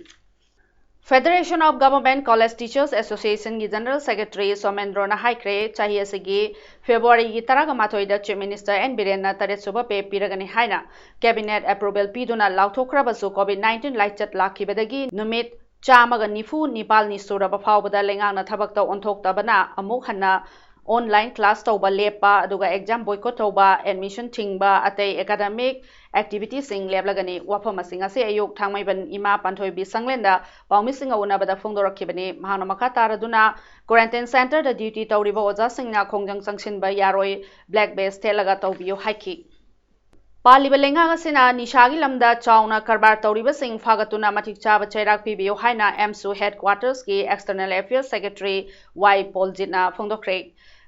Federation of Government College Teachers Association ꯒꯤ General Secretary ꯁꯣꯃꯦꯟꯗ꯭ꯔꯣꯅ ꯍꯥꯏꯈ꯭ꯔꯦ, ꯆꯍꯤ ꯑꯁꯤꯒꯤ February ꯒꯤ ꯇꯔꯥꯃꯥꯊꯣꯏꯗ Chief Minister N ꯕꯤꯔꯦꯟꯅ ꯇꯔꯦꯠ ꯁꯨꯕ pay ꯄꯤꯔꯒꯅꯤ ꯍꯥꯏꯅ Cabinet approval ꯄꯤꯗꯨꯅ ꯂꯥꯎꯊꯣꯛꯈ꯭ꯔꯕꯁꯨ, COVID nineteen ꯂꯥꯏꯆꯠ ꯂꯥꯛꯈꯤꯕꯗꯒꯤ ꯅꯨꯃꯤꯠ ꯆꯥꯝꯃꯒ ꯅꯤꯐꯨ ꯅꯤꯄꯥꯜꯅꯤ ꯁꯨꯔꯕ ꯐꯥꯎꯕꯗ ꯂꯩꯉꯥꯛꯅ ꯊꯕꯛꯇ ꯑꯣꯟꯊꯣꯛꯇꯕꯅ ꯑꯃꯨꯛ ꯍꯟꯅ online class ꯇꯧꯕ ꯂꯦꯞꯄ, ꯑꯗꯨꯒ exam boycott ꯇꯧꯕ, admission ꯊꯤꯡꯕ, ꯑꯇꯩ academic activity ꯁꯤꯡ ꯂꯦꯞꯂꯒꯅꯤ꯫ ꯋꯥꯐꯝ ꯑꯁꯤ ꯉꯁꯤ ꯑꯌꯨꯛ ꯊꯥꯡꯃꯩꯕꯟ ꯏꯃꯥ ꯄꯥꯟꯊꯣꯏꯕꯤ ꯁꯪꯂꯦꯟꯗ ꯄꯥꯎꯃꯤꯁꯤꯡꯒ ꯎꯅꯕꯗ ꯐꯣꯡꯗꯣꯔꯛꯈꯤꯕꯅꯤ꯫ ꯃꯍꯥꯛꯅ ꯃꯈꯥ ꯇꯥꯔꯗꯨꯅ, quarantine center ꯗ duty ꯇꯧꯔꯤꯕ ꯑꯣꯖꯥꯁꯤꯡꯅ ꯈꯣꯡꯖꯪ ꯆꯪꯁꯤꯟꯕ ꯌꯥꯔꯣꯏ, black badge ꯊꯦꯠꯂꯒ ꯇꯧꯕꯤꯌꯨ ꯍꯥꯏꯈꯤ꯫ ꯄꯥꯜꯂꯤꯕ ꯂꯩꯉꯥꯛ ꯑꯁꯤꯅ ꯅꯤꯁꯥꯒꯤ ꯂꯝꯗ ꯆꯥꯎꯅ ꯀꯔꯕꯥꯔ ꯇꯧꯔꯤꯕꯁꯤꯡ ꯐꯥꯒꯠꯇꯨꯅ ꯃꯇꯤꯛ ꯆꯥꯕ ꯆꯩꯔꯥꯛ ꯄꯤꯕꯤꯌꯨ ꯍꯥꯏꯅ ꯑꯦꯝꯁꯨ headquarters ꯀꯤ external affairs secretary ꯋꯥꯏ ꯄꯣꯜꯖꯤꯠꯅ ꯐꯣꯡꯗꯣꯛꯈ꯭ꯔꯦ꯫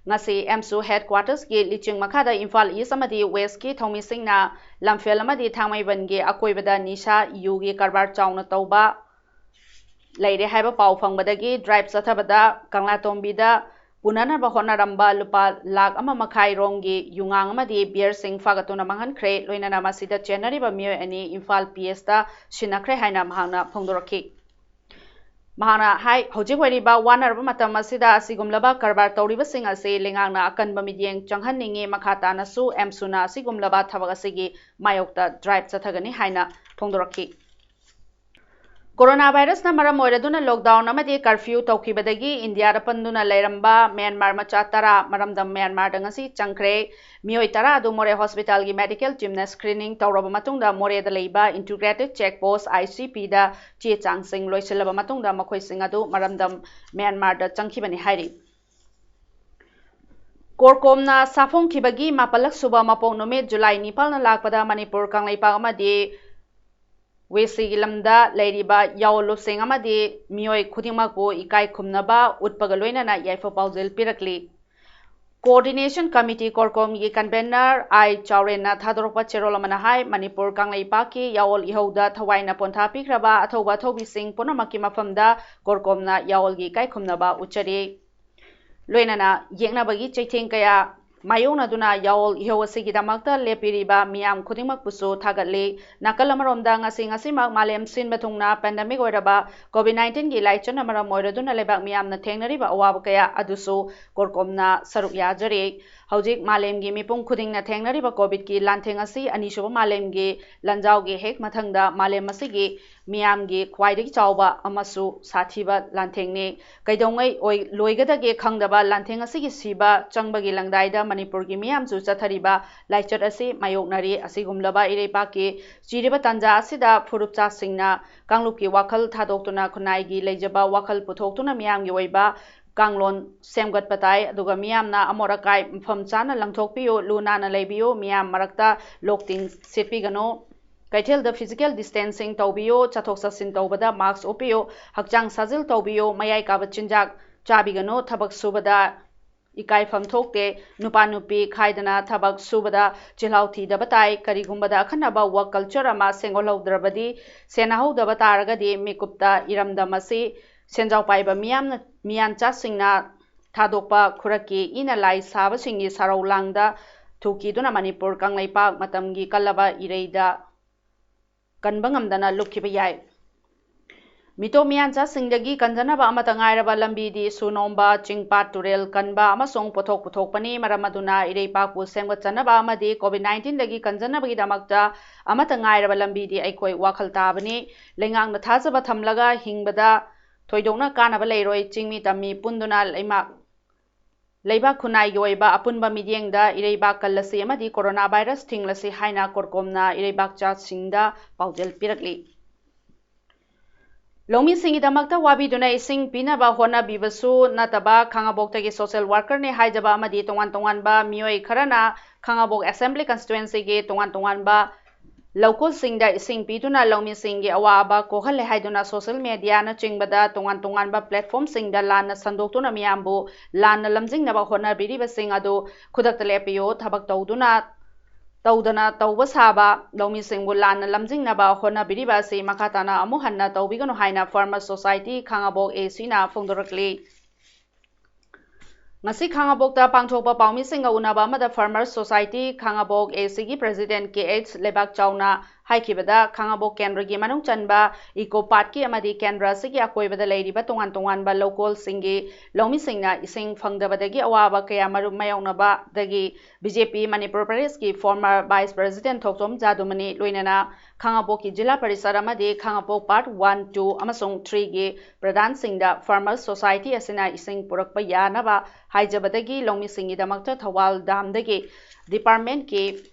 ꯉꯁꯤ ꯑꯦꯝꯁꯨ headquarters ꯀꯤ ꯂꯤꯆꯤꯡ ꯃꯈꯥꯗ ꯏꯝꯐꯥꯜ East ꯑꯃꯗꯤ West ꯀꯤ ꯊꯧꯃꯤꯁꯤꯡꯅ ꯂꯝꯐꯦꯜ ꯑꯃꯗꯤ ꯊꯥꯡꯃꯩꯕꯟꯒꯤ ꯑꯀꯣꯏꯕꯗ ꯅꯤꯁꯥ ꯌꯨꯒꯤ ꯀꯔꯕꯥꯔ ꯆꯥꯎꯅ ꯇꯧꯕ ꯂꯩꯔꯦ ꯍꯥꯏꯕ ꯄꯥꯎ ꯐꯪꯕꯗꯒꯤ drive ꯆꯠꯊꯕꯗ ꯀꯪꯂꯥꯇꯣꯝꯕꯤꯗ ꯄꯨꯅꯅꯕ ꯍꯣꯠꯅꯔꯝꯕ ꯂꯨꯄꯥ ꯂꯥꯈ ꯑꯃ ꯃꯈꯥꯏ ꯔꯣꯝꯒꯤ ꯌꯨꯉꯥꯡ ꯑꯃꯗꯤ beer ꯁꯤꯡ ꯐꯥꯒꯠꯇꯨꯅ ꯃꯥꯡꯍꯟꯈ꯭ꯔꯦ꯫ ꯂꯣꯏꯅꯅ ꯃꯁꯤꯗ ꯆꯦꯟꯅꯔꯤꯕ ꯃꯤꯑꯣꯏ ꯑꯅꯤ ꯏꯝꯐꯥꯜ P S ꯇ ꯁꯤꯟꯅꯈ꯭ꯔꯦ ꯍꯥꯏꯅ ꯃꯍꯥꯛꯅ ꯐꯣꯡꯗꯣꯔꯛꯈꯤ꯫ ꯃꯍꯥꯛꯅ ꯍꯥꯏ, ꯍꯧꯖꯤꯛ ꯑꯣꯏꯔꯤꯕ ꯋꯥꯅꯔꯕ ꯃꯇꯝ ꯑꯁꯤꯗ ꯑꯁꯤꯒꯨꯝꯂꯕ ꯀꯔꯕꯥꯔ ꯇꯧꯔꯤꯕꯁꯤꯡ ꯑꯁꯤ ꯂꯩꯉꯥꯛꯅ ꯑꯀꯟꯕ ꯃꯤꯠꯌꯦꯡ ꯆꯪꯍꯟꯅꯤꯡꯏ꯫ ꯃꯈꯥ ꯇꯥꯅꯁꯨ ꯑꯦꯝꯁꯨꯅ ꯑꯁꯤꯒꯨꯝꯂꯕ ꯊꯕꯛ ꯑꯁꯤꯒꯤ ꯃꯥꯌꯣꯛꯇ drive ꯆꯠꯊꯒꯅꯤ ꯍꯥꯏꯅ ꯐꯣꯡꯗꯣꯔꯛꯈꯤ꯫ ꯀꯣꯔꯣꯅꯥ ꯚꯥꯏꯔꯁꯅ ꯃꯔꯝ ꯑꯣꯏꯔꯗꯨꯅ lockdown ꯑꯃꯗꯤ curfew ꯇꯧꯈꯤꯕꯗꯒꯤ ꯏꯟꯗꯤꯌꯥꯗ ꯄꯟꯗꯨꯅ ꯂꯩꯔꯝꯕ ꯃ꯭ꯌꯥꯟꯃꯥꯔ ꯃꯆꯥ ꯇꯔꯥ ꯃꯔꯝꯗꯝ ꯃ꯭ꯌꯥꯟꯃꯥꯔꯗ ꯉꯁꯤ ꯆꯪꯈ꯭ꯔꯦ꯫ ꯃꯤꯑꯣꯏ ꯇꯔꯥ ꯑꯗꯨ ꯃꯣꯔꯦ ꯍꯣꯁꯄꯤꯇꯥꯜꯒꯤ medical teamꯅ screening ꯇꯧꯔꯕ ꯃꯇꯨꯡꯗ ꯃꯣꯔꯦꯗ ꯂꯩꯕ Integrated Check Post, I C P ꯗ ꯆꯦ ꯆꯥꯡꯁꯤꯡ ꯂꯣꯏꯁꯤꯜꯂꯕ ꯃꯇꯨꯡꯗ ꯃꯈꯣꯏꯁꯤꯡ ꯑꯗꯨ ꯃꯔꯝꯗꯝ ꯃ꯭ꯌꯥꯟꯃꯥꯔꯗ ꯆꯪꯈꯤꯕꯅꯤ ꯍꯥꯏꯔꯤ꯫ ꯀꯣꯔꯀꯣꯝꯅ ꯁꯥꯐꯣꯡꯈꯤꯕꯒꯤ ꯃꯥꯄꯜꯂꯛ ꯁꯨꯕ ꯃꯄꯣꯛ ꯅꯨꯃꯤꯠ ꯖꯨꯂꯥꯏ ꯅꯤꯄꯥꯜꯅ ꯂꯥꯛꯄꯗ ꯃꯅꯤꯄꯨꯔ ꯀꯪꯂꯩꯄꯥꯛ ꯑꯃꯗꯤ ꯋꯦꯁꯤꯒꯤ ꯂꯝꯗ ꯂꯩꯔꯤꯕ ꯌꯥꯑꯣꯟ ꯂꯨꯞꯁꯤꯡ ꯑꯃꯗꯤ ꯃꯤꯑꯣꯏ ꯈꯨꯗꯤꯡꯃꯛꯄꯨ ꯏꯀꯥꯏ ꯈꯨꯝꯅꯕ ꯎꯠꯄꯒ ꯂꯣꯏꯅꯅ ꯌꯥꯏꯐ ꯄꯥꯎꯖꯦꯜ ꯄꯤꯔꯛꯂꯤ꯫ Coordination Committee ꯀꯣꯔꯀꯣꯝꯒꯤ convener ꯑꯥꯏ ꯆꯥꯎꯔꯦꯟꯅ ꯊꯥꯗꯣꯔꯛꯄ ꯆꯦꯔꯣꯜ ꯑꯃꯅ ꯍꯥꯏ, ꯃꯅꯤꯄꯨꯔ ꯀꯪꯂꯩꯄꯥꯛꯀꯤ ꯌꯥꯑꯣꯜ ꯏꯍꯧꯗ ꯊꯋꯥꯏꯅ ꯄꯣꯟꯊꯥ ꯄꯤꯈ꯭ꯔꯕ ꯑꯊꯧꯕ ꯑꯊꯧꯕꯤꯁꯤꯡ ꯄꯨꯝꯅꯃꯛꯀꯤ ꯃꯐꯝꯗ ꯀꯣꯔꯀꯣꯝꯅ ꯌꯥꯑꯣꯜꯒꯤ ꯏꯀꯥꯏ ꯈꯨꯝꯅꯕ ꯎꯠꯆꯔꯤ꯫ ꯂꯣꯏꯅꯅ ꯌꯦꯛꯅꯕꯒꯤ ꯆꯩꯊꯦꯡ ꯀꯌꯥ ꯃꯥꯌꯣꯛꯅꯗꯨꯅ ꯌꯥꯑꯣꯜ ꯏꯍꯧ ꯑꯁꯤꯒꯤꯗꯃꯛꯇ ꯂꯦꯞꯄꯤꯔꯤꯕ ꯃꯤꯌꯥꯝ ꯈꯨꯗꯤꯡꯃꯛꯄꯨꯁꯨ ꯊꯥꯒꯠꯂꯤ꯫ ꯅꯥꯀꯜ ꯑꯃꯔꯣꯝꯗ ꯉꯁꯤ ꯉꯁꯤꯃꯛ ꯃꯥꯂꯦꯝ ꯁꯤꯟꯕ ꯊꯨꯡꯅ pandemic ꯑꯣꯏꯔꯕ COVID nineteen ꯒꯤ ꯂꯥꯏꯆꯠꯅ ꯃꯔꯝ ꯑꯣꯏꯔꯗꯨꯅ ꯂꯩꯕꯥꯛ ꯃꯤꯌꯥꯝꯅ ꯊꯦꯡꯅꯔꯤꯕ ꯑꯋꯥꯕ ꯀꯌꯥ ꯑꯗꯨꯁꯨ ꯀꯣꯔꯀꯣꯝꯅ ꯁꯔꯨꯛ ꯌꯥꯖꯔꯤ꯫ ꯍꯧꯖꯤꯛ ꯃꯥꯂꯦꯝꯒꯤ ꯃꯤꯄꯨꯝ ꯈꯨꯗꯤꯡꯅ ꯊꯦꯡꯅꯔꯤꯕ COVID ꯀꯤ ꯂꯥꯟꯊꯦꯡ ꯑꯁꯤ ꯑꯅꯤꯁꯨꯕ ꯃꯥꯂꯦꯝꯒꯤ ꯂꯥꯟꯖꯥꯎꯒꯤ ꯍꯦꯛ ꯃꯊꯪꯗ ꯃꯥꯂꯦꯝ ꯑꯁꯤꯒꯤ ꯃꯤꯌꯥꯝꯒꯤ ꯈ꯭ꯋꯥꯏꯗꯒꯤ ꯆꯥꯎꯕ ꯑꯃꯁꯨ ꯁꯥꯊꯤꯕ ꯂꯥꯟꯊꯦꯡꯅꯤ꯫ ꯀꯩꯗꯧꯉꯩ ꯑꯣꯏ-, ꯂꯣꯏꯒꯗꯒꯦ ꯈꯪꯗꯕ ꯂꯥꯟꯊꯦꯡ ꯑꯁꯤꯒꯤ ꯁꯤꯕ ꯆꯪꯕꯒꯤ ꯂꯪꯗꯥꯏꯗ ꯃꯅꯤꯄꯨꯔꯒꯤ ꯃꯤꯌꯥꯝꯁꯨ ꯆꯠꯊꯔꯤꯕ ꯂꯥꯏꯆꯠ ꯑꯁꯤ ꯃꯥꯌꯣꯛꯅꯔꯤ꯫ ꯑꯁꯤꯒꯨꯝꯂꯕ ꯏꯔꯩꯄꯥꯛꯀꯤ ꯆꯤꯔꯤꯕ ꯇꯥꯟꯖꯥ ꯑꯁꯤꯗ ꯐꯨꯔꯨꯞꯆꯥꯁꯤꯡꯅ ꯀꯥꯡꯂꯨꯞꯀꯤ ꯋꯥꯈꯜ ꯊꯥꯗꯣꯛꯇꯨꯅ ꯈꯨꯟꯅꯥꯏꯒꯤ ꯂꯩꯖꯕ ꯋꯥꯈꯜ ꯄꯨꯊꯣꯛꯇꯨꯅ ꯃꯤꯌꯥꯝꯒꯤ ꯑꯣꯏꯕ ꯀꯥꯡꯂꯣꯟ ꯁꯦꯝꯒꯠꯄ ꯇꯥꯏ꯫ ꯑꯗꯨꯒ ꯃꯤꯌꯥꯝꯅ ꯑꯃꯣꯠ ꯑꯀꯥꯏ ꯃꯐꯝ ꯆꯥꯅ ꯂꯪꯊꯣꯛꯄꯤꯌꯨ, ꯂꯨ ꯅꯥꯟꯅ ꯂꯩꯕꯤꯌꯨ, ꯃꯤꯌꯥꯝ ꯃꯔꯛꯇ ꯂꯣꯛꯇꯤꯟ ꯁꯦꯠꯄꯤꯒꯅꯨ, ꯀꯩꯊꯦꯜꯗ physical distancing ꯇꯧꯕꯤꯌꯨ, ꯆꯠꯊꯣꯛ ꯆꯠꯁꯤꯟ ꯇꯧꯕꯗ mask ꯎꯞꯄꯤꯌꯨ, ꯍꯛꯆꯥꯡ ꯁꯥꯖꯦꯜ ꯇꯧꯕꯤꯌꯨ, ꯃꯌꯥꯏ ꯀꯥꯕ ꯆꯤꯟꯖꯥꯛ ꯆꯥꯕꯤꯒꯅꯨ, ꯊꯕꯛ ꯁꯨꯕꯗ ꯏꯀꯥꯏꯐꯝ ꯊꯣꯛꯇꯦ, ꯅꯨꯄꯥ ꯅꯨꯄꯤ ꯈꯥꯏꯗꯅ ꯊꯕꯛ ꯁꯨꯕꯗ ꯆꯤꯜꯍꯥꯎ ꯊꯤꯗꯕ ꯇꯥꯏ꯫ ꯀꯔꯤꯒꯨꯝꯕꯗ ꯑꯈꯟꯅꯕ work culture ꯑꯃ ꯁꯦꯝꯒꯠꯍꯧꯗ꯭ꯔꯕꯗꯤ, ꯁꯦꯟꯅꯍꯧꯗꯕ ꯇꯥꯔꯒꯗꯤ ꯃꯤꯀꯨꯞꯇ ꯏꯔꯝꯗꯝ ꯑꯁꯤ ꯁꯦꯟꯖꯥꯎ ꯄꯥꯏꯕ ꯃꯤꯌꯥꯝꯅ, ꯃꯤꯌꯥꯟꯆꯥꯁꯤꯡꯅ ꯊꯥꯗꯣꯛꯄ ꯈꯨꯔꯛꯀꯤ ꯏꯅ ꯂꯥꯏ ꯁꯥꯕꯁꯤꯡꯒꯤ ꯁꯔꯧ ꯂꯥꯡꯗ ꯊꯨꯈꯤꯗꯨꯅ ꯃꯅꯤꯄꯨꯔ ꯀꯪꯂꯩꯄꯥꯛ ꯃꯇꯝꯒꯤ ꯀꯜꯂꯕ ꯏꯔꯩꯗ ꯀꯟꯕ ꯉꯝꯗꯅ ꯂꯨꯞꯈꯤꯕ ꯌꯥꯏ꯫ ꯃꯤꯇꯣꯞ ꯃꯤꯌꯥꯟꯆꯥꯁꯤꯡꯗꯒꯤ ꯀꯟꯖꯅꯕ ꯑꯃꯠꯇ ꯉꯥꯏꯔꯕ ꯂꯝꯕꯤꯗꯤ ꯁꯨ ꯅꯣꯝꯕ, ꯆꯤꯡ ꯄꯥꯠ ꯇꯨꯔꯦꯜ ꯀꯟꯕ ꯑꯃꯁꯨꯡ ꯄꯣꯠꯊꯣꯛ ꯄꯨꯊꯣꯛꯄꯅꯤ꯫ ꯃꯔꯝ ꯑꯗꯨꯅ ꯏꯔꯩꯄꯥꯛꯄꯨ ꯁꯦꯝꯒꯠꯆꯅꯕ ꯑꯃꯗꯤ COVID nineteenꯗꯒꯤ ꯀꯟꯖꯅꯕꯒꯤꯗꯃꯛꯇ ꯑꯃꯠꯇ ꯉꯥꯏꯔꯕ ꯂꯝꯕꯤꯗꯤ ꯑꯩꯈꯣꯏ ꯋꯥꯈꯜ ꯇꯥꯕꯅꯤ꯫ ꯂꯩꯉꯥꯛꯅ ꯊꯥꯖꯕ ꯊꯝꯂꯒ ꯍꯤꯡꯕꯗ ꯊꯣꯏꯗꯣꯛꯅ ꯀꯥꯟꯅꯕ ꯂꯩꯔꯣꯏ꯫ ꯆꯤꯡꯃꯤ ꯇꯝꯃꯤ ꯄꯨꯟꯗꯨꯅ ꯂꯩꯃꯥꯛ ꯂꯩꯕꯥꯛ ꯈꯨꯟꯅꯥꯏꯒꯤ ꯑꯣꯏꯕ ꯑꯄꯨꯟꯕ ꯃꯤꯠꯌꯦꯡꯗ ꯏꯔꯩꯕꯥꯛ ꯀꯜꯂꯁꯤ ꯑꯃꯗꯤ corona virus ꯊꯤꯡꯂꯁꯤ ꯍꯥꯏꯅ ꯀꯣꯔꯀꯣꯝꯅ ꯏꯔꯩꯕꯥꯛꯆꯥꯁꯤꯡꯗ ꯄꯥꯎꯖꯦꯜ ꯄꯤꯔꯛꯂꯤ꯫ ꯂꯧꯃꯤꯁꯤꯡꯒꯤꯗꯃꯛꯇ ꯋꯥꯕꯤꯗꯨꯅ ꯏꯁꯤꯡ ꯄꯤꯅꯕ ꯍꯣꯠꯅꯕꯤꯕꯁꯨ ꯅꯠꯇꯕ, ꯈꯥꯉꯕꯣꯛꯇꯒꯤ social workerꯅꯤ ꯍꯥꯏꯖꯕ ꯑꯃꯗꯤ ꯇꯣꯉꯥꯟ ꯇꯣꯉꯥꯟꯕ ꯃꯤꯑꯣꯏ ꯈꯔꯅ ꯈꯥꯉꯕꯣꯛ assembly constituencyꯒꯤ ꯇꯣꯉꯥꯟ ꯇꯣꯉꯥꯟꯕ ꯂꯧꯀꯣꯜꯁꯤꯡꯗ ꯏꯁꯤꯡ ꯄꯤꯗꯨꯅ ꯂꯧꯃꯤꯁꯤꯡꯒꯤ ꯑꯋꯥꯕ ꯀꯣꯛꯍꯜꯂꯦ ꯍꯥꯏꯗꯨꯅ social mediaꯅꯆꯤꯡꯕꯗ ꯇꯣꯉꯥꯟ ꯇꯣꯉꯥꯟꯕ platformꯁꯤꯡꯗ ꯂꯥꯟꯅ ꯁꯟꯗꯣꯛꯇꯨꯅ ꯃꯤꯌꯥꯝꯕꯨ ꯂꯥꯟꯅ ꯂꯝꯖꯤꯡꯅꯕ ꯍꯣꯠꯅꯕꯤꯔꯤꯕꯁꯤꯡ ꯑꯗꯨ ꯈꯨꯗꯛꯇ ꯂꯦꯞꯄꯤꯌꯨ, ꯊꯕꯛ ꯇꯧꯗꯨꯅ, ꯇꯧꯗꯅ ꯇꯧꯕ ꯁꯥꯕ ꯂꯧꯃꯤꯁꯤꯡꯕꯨ ꯂꯥꯟꯅ ꯂꯝꯖꯤꯡꯅꯕ ꯍꯣꯠꯅꯕꯤꯔꯤꯕ ꯑꯁꯤ ꯃꯈꯥ ꯇꯥꯅ ꯑꯃꯨꯛ ꯍꯟꯅ ꯇꯧꯕꯤꯒꯅꯨ ꯍꯥꯏꯅ Farmers Society ꯈꯥꯉꯕꯣꯛ ACꯅ ꯐꯣꯡꯗꯣꯔꯛꯂꯤ꯫ ꯉꯁꯤ ꯈꯥꯉꯕꯣꯛꯇ ꯄꯥꯡꯊꯣꯛꯄ ꯄꯥꯎꯃꯤꯁꯤꯡꯒ ꯎꯅꯕ ꯑꯃꯗ Farmers Society ꯈꯥꯉꯕꯣꯛ ACꯒꯤ president ꯀꯦ ꯑꯩꯆ ꯂꯩꯕꯥꯛꯆꯥꯎꯅ ꯍꯥꯏꯈꯤꯕꯗ, ꯈꯥꯉꯕꯣꯛ ꯀꯦꯟꯗ꯭ꯔꯒꯤ ꯃꯅꯨꯡ ꯆꯟꯕ ꯏꯀꯣ ꯄꯥꯔꯛꯀꯤ ꯑꯃꯗꯤ ꯀꯦꯟꯗ꯭ꯔ ꯑꯁꯤꯒꯤ ꯑꯀꯣꯏꯕꯗ ꯂꯩꯔꯤꯕ ꯇꯣꯉꯥꯟ ꯇꯣꯉꯥꯟꯕ ꯂꯧꯀꯣꯜꯁꯤꯡꯒꯤ ꯂꯧꯃꯤꯁꯤꯡꯅ ꯏꯁꯤꯡ ꯐꯪꯗꯕꯗꯒꯤ ꯑꯋꯥꯕ ꯀꯌꯥ ꯃꯔꯨꯝ ꯃꯥꯌꯣꯛꯅꯕꯗꯒꯤ BJP ꯃꯅꯤꯄꯨꯔ ꯄ꯭ꯔꯗꯦꯁꯀꯤ former vice president ꯊꯣꯛꯆꯣꯝ ꯖꯥꯗꯨꯃꯅꯤ ꯂꯣꯏꯅꯅ ꯈꯥꯉꯕꯣꯛꯀꯤ ꯖꯤꯂꯥ ꯄꯔꯤꯁꯠ ꯑꯃꯗꯤ ꯈꯥꯉꯕꯣꯛ part one, two ꯑꯃꯁꯨꯡ threeꯒꯤ ꯄ꯭ꯔꯙꯥꯟꯁꯤꯡꯗ Farmers Society ꯑꯁꯤꯅ ꯏꯁꯤꯡ ꯄꯨꯔꯛꯄ ꯌꯥꯅꯕ ꯍꯥꯏꯖꯕꯗꯒꯤ ꯂꯧꯃꯤꯁꯤꯡꯒꯤꯗꯃꯛꯇ ꯊꯧꯕꯥꯜ ꯗꯥꯝꯗꯒꯤ departmentꯀꯤ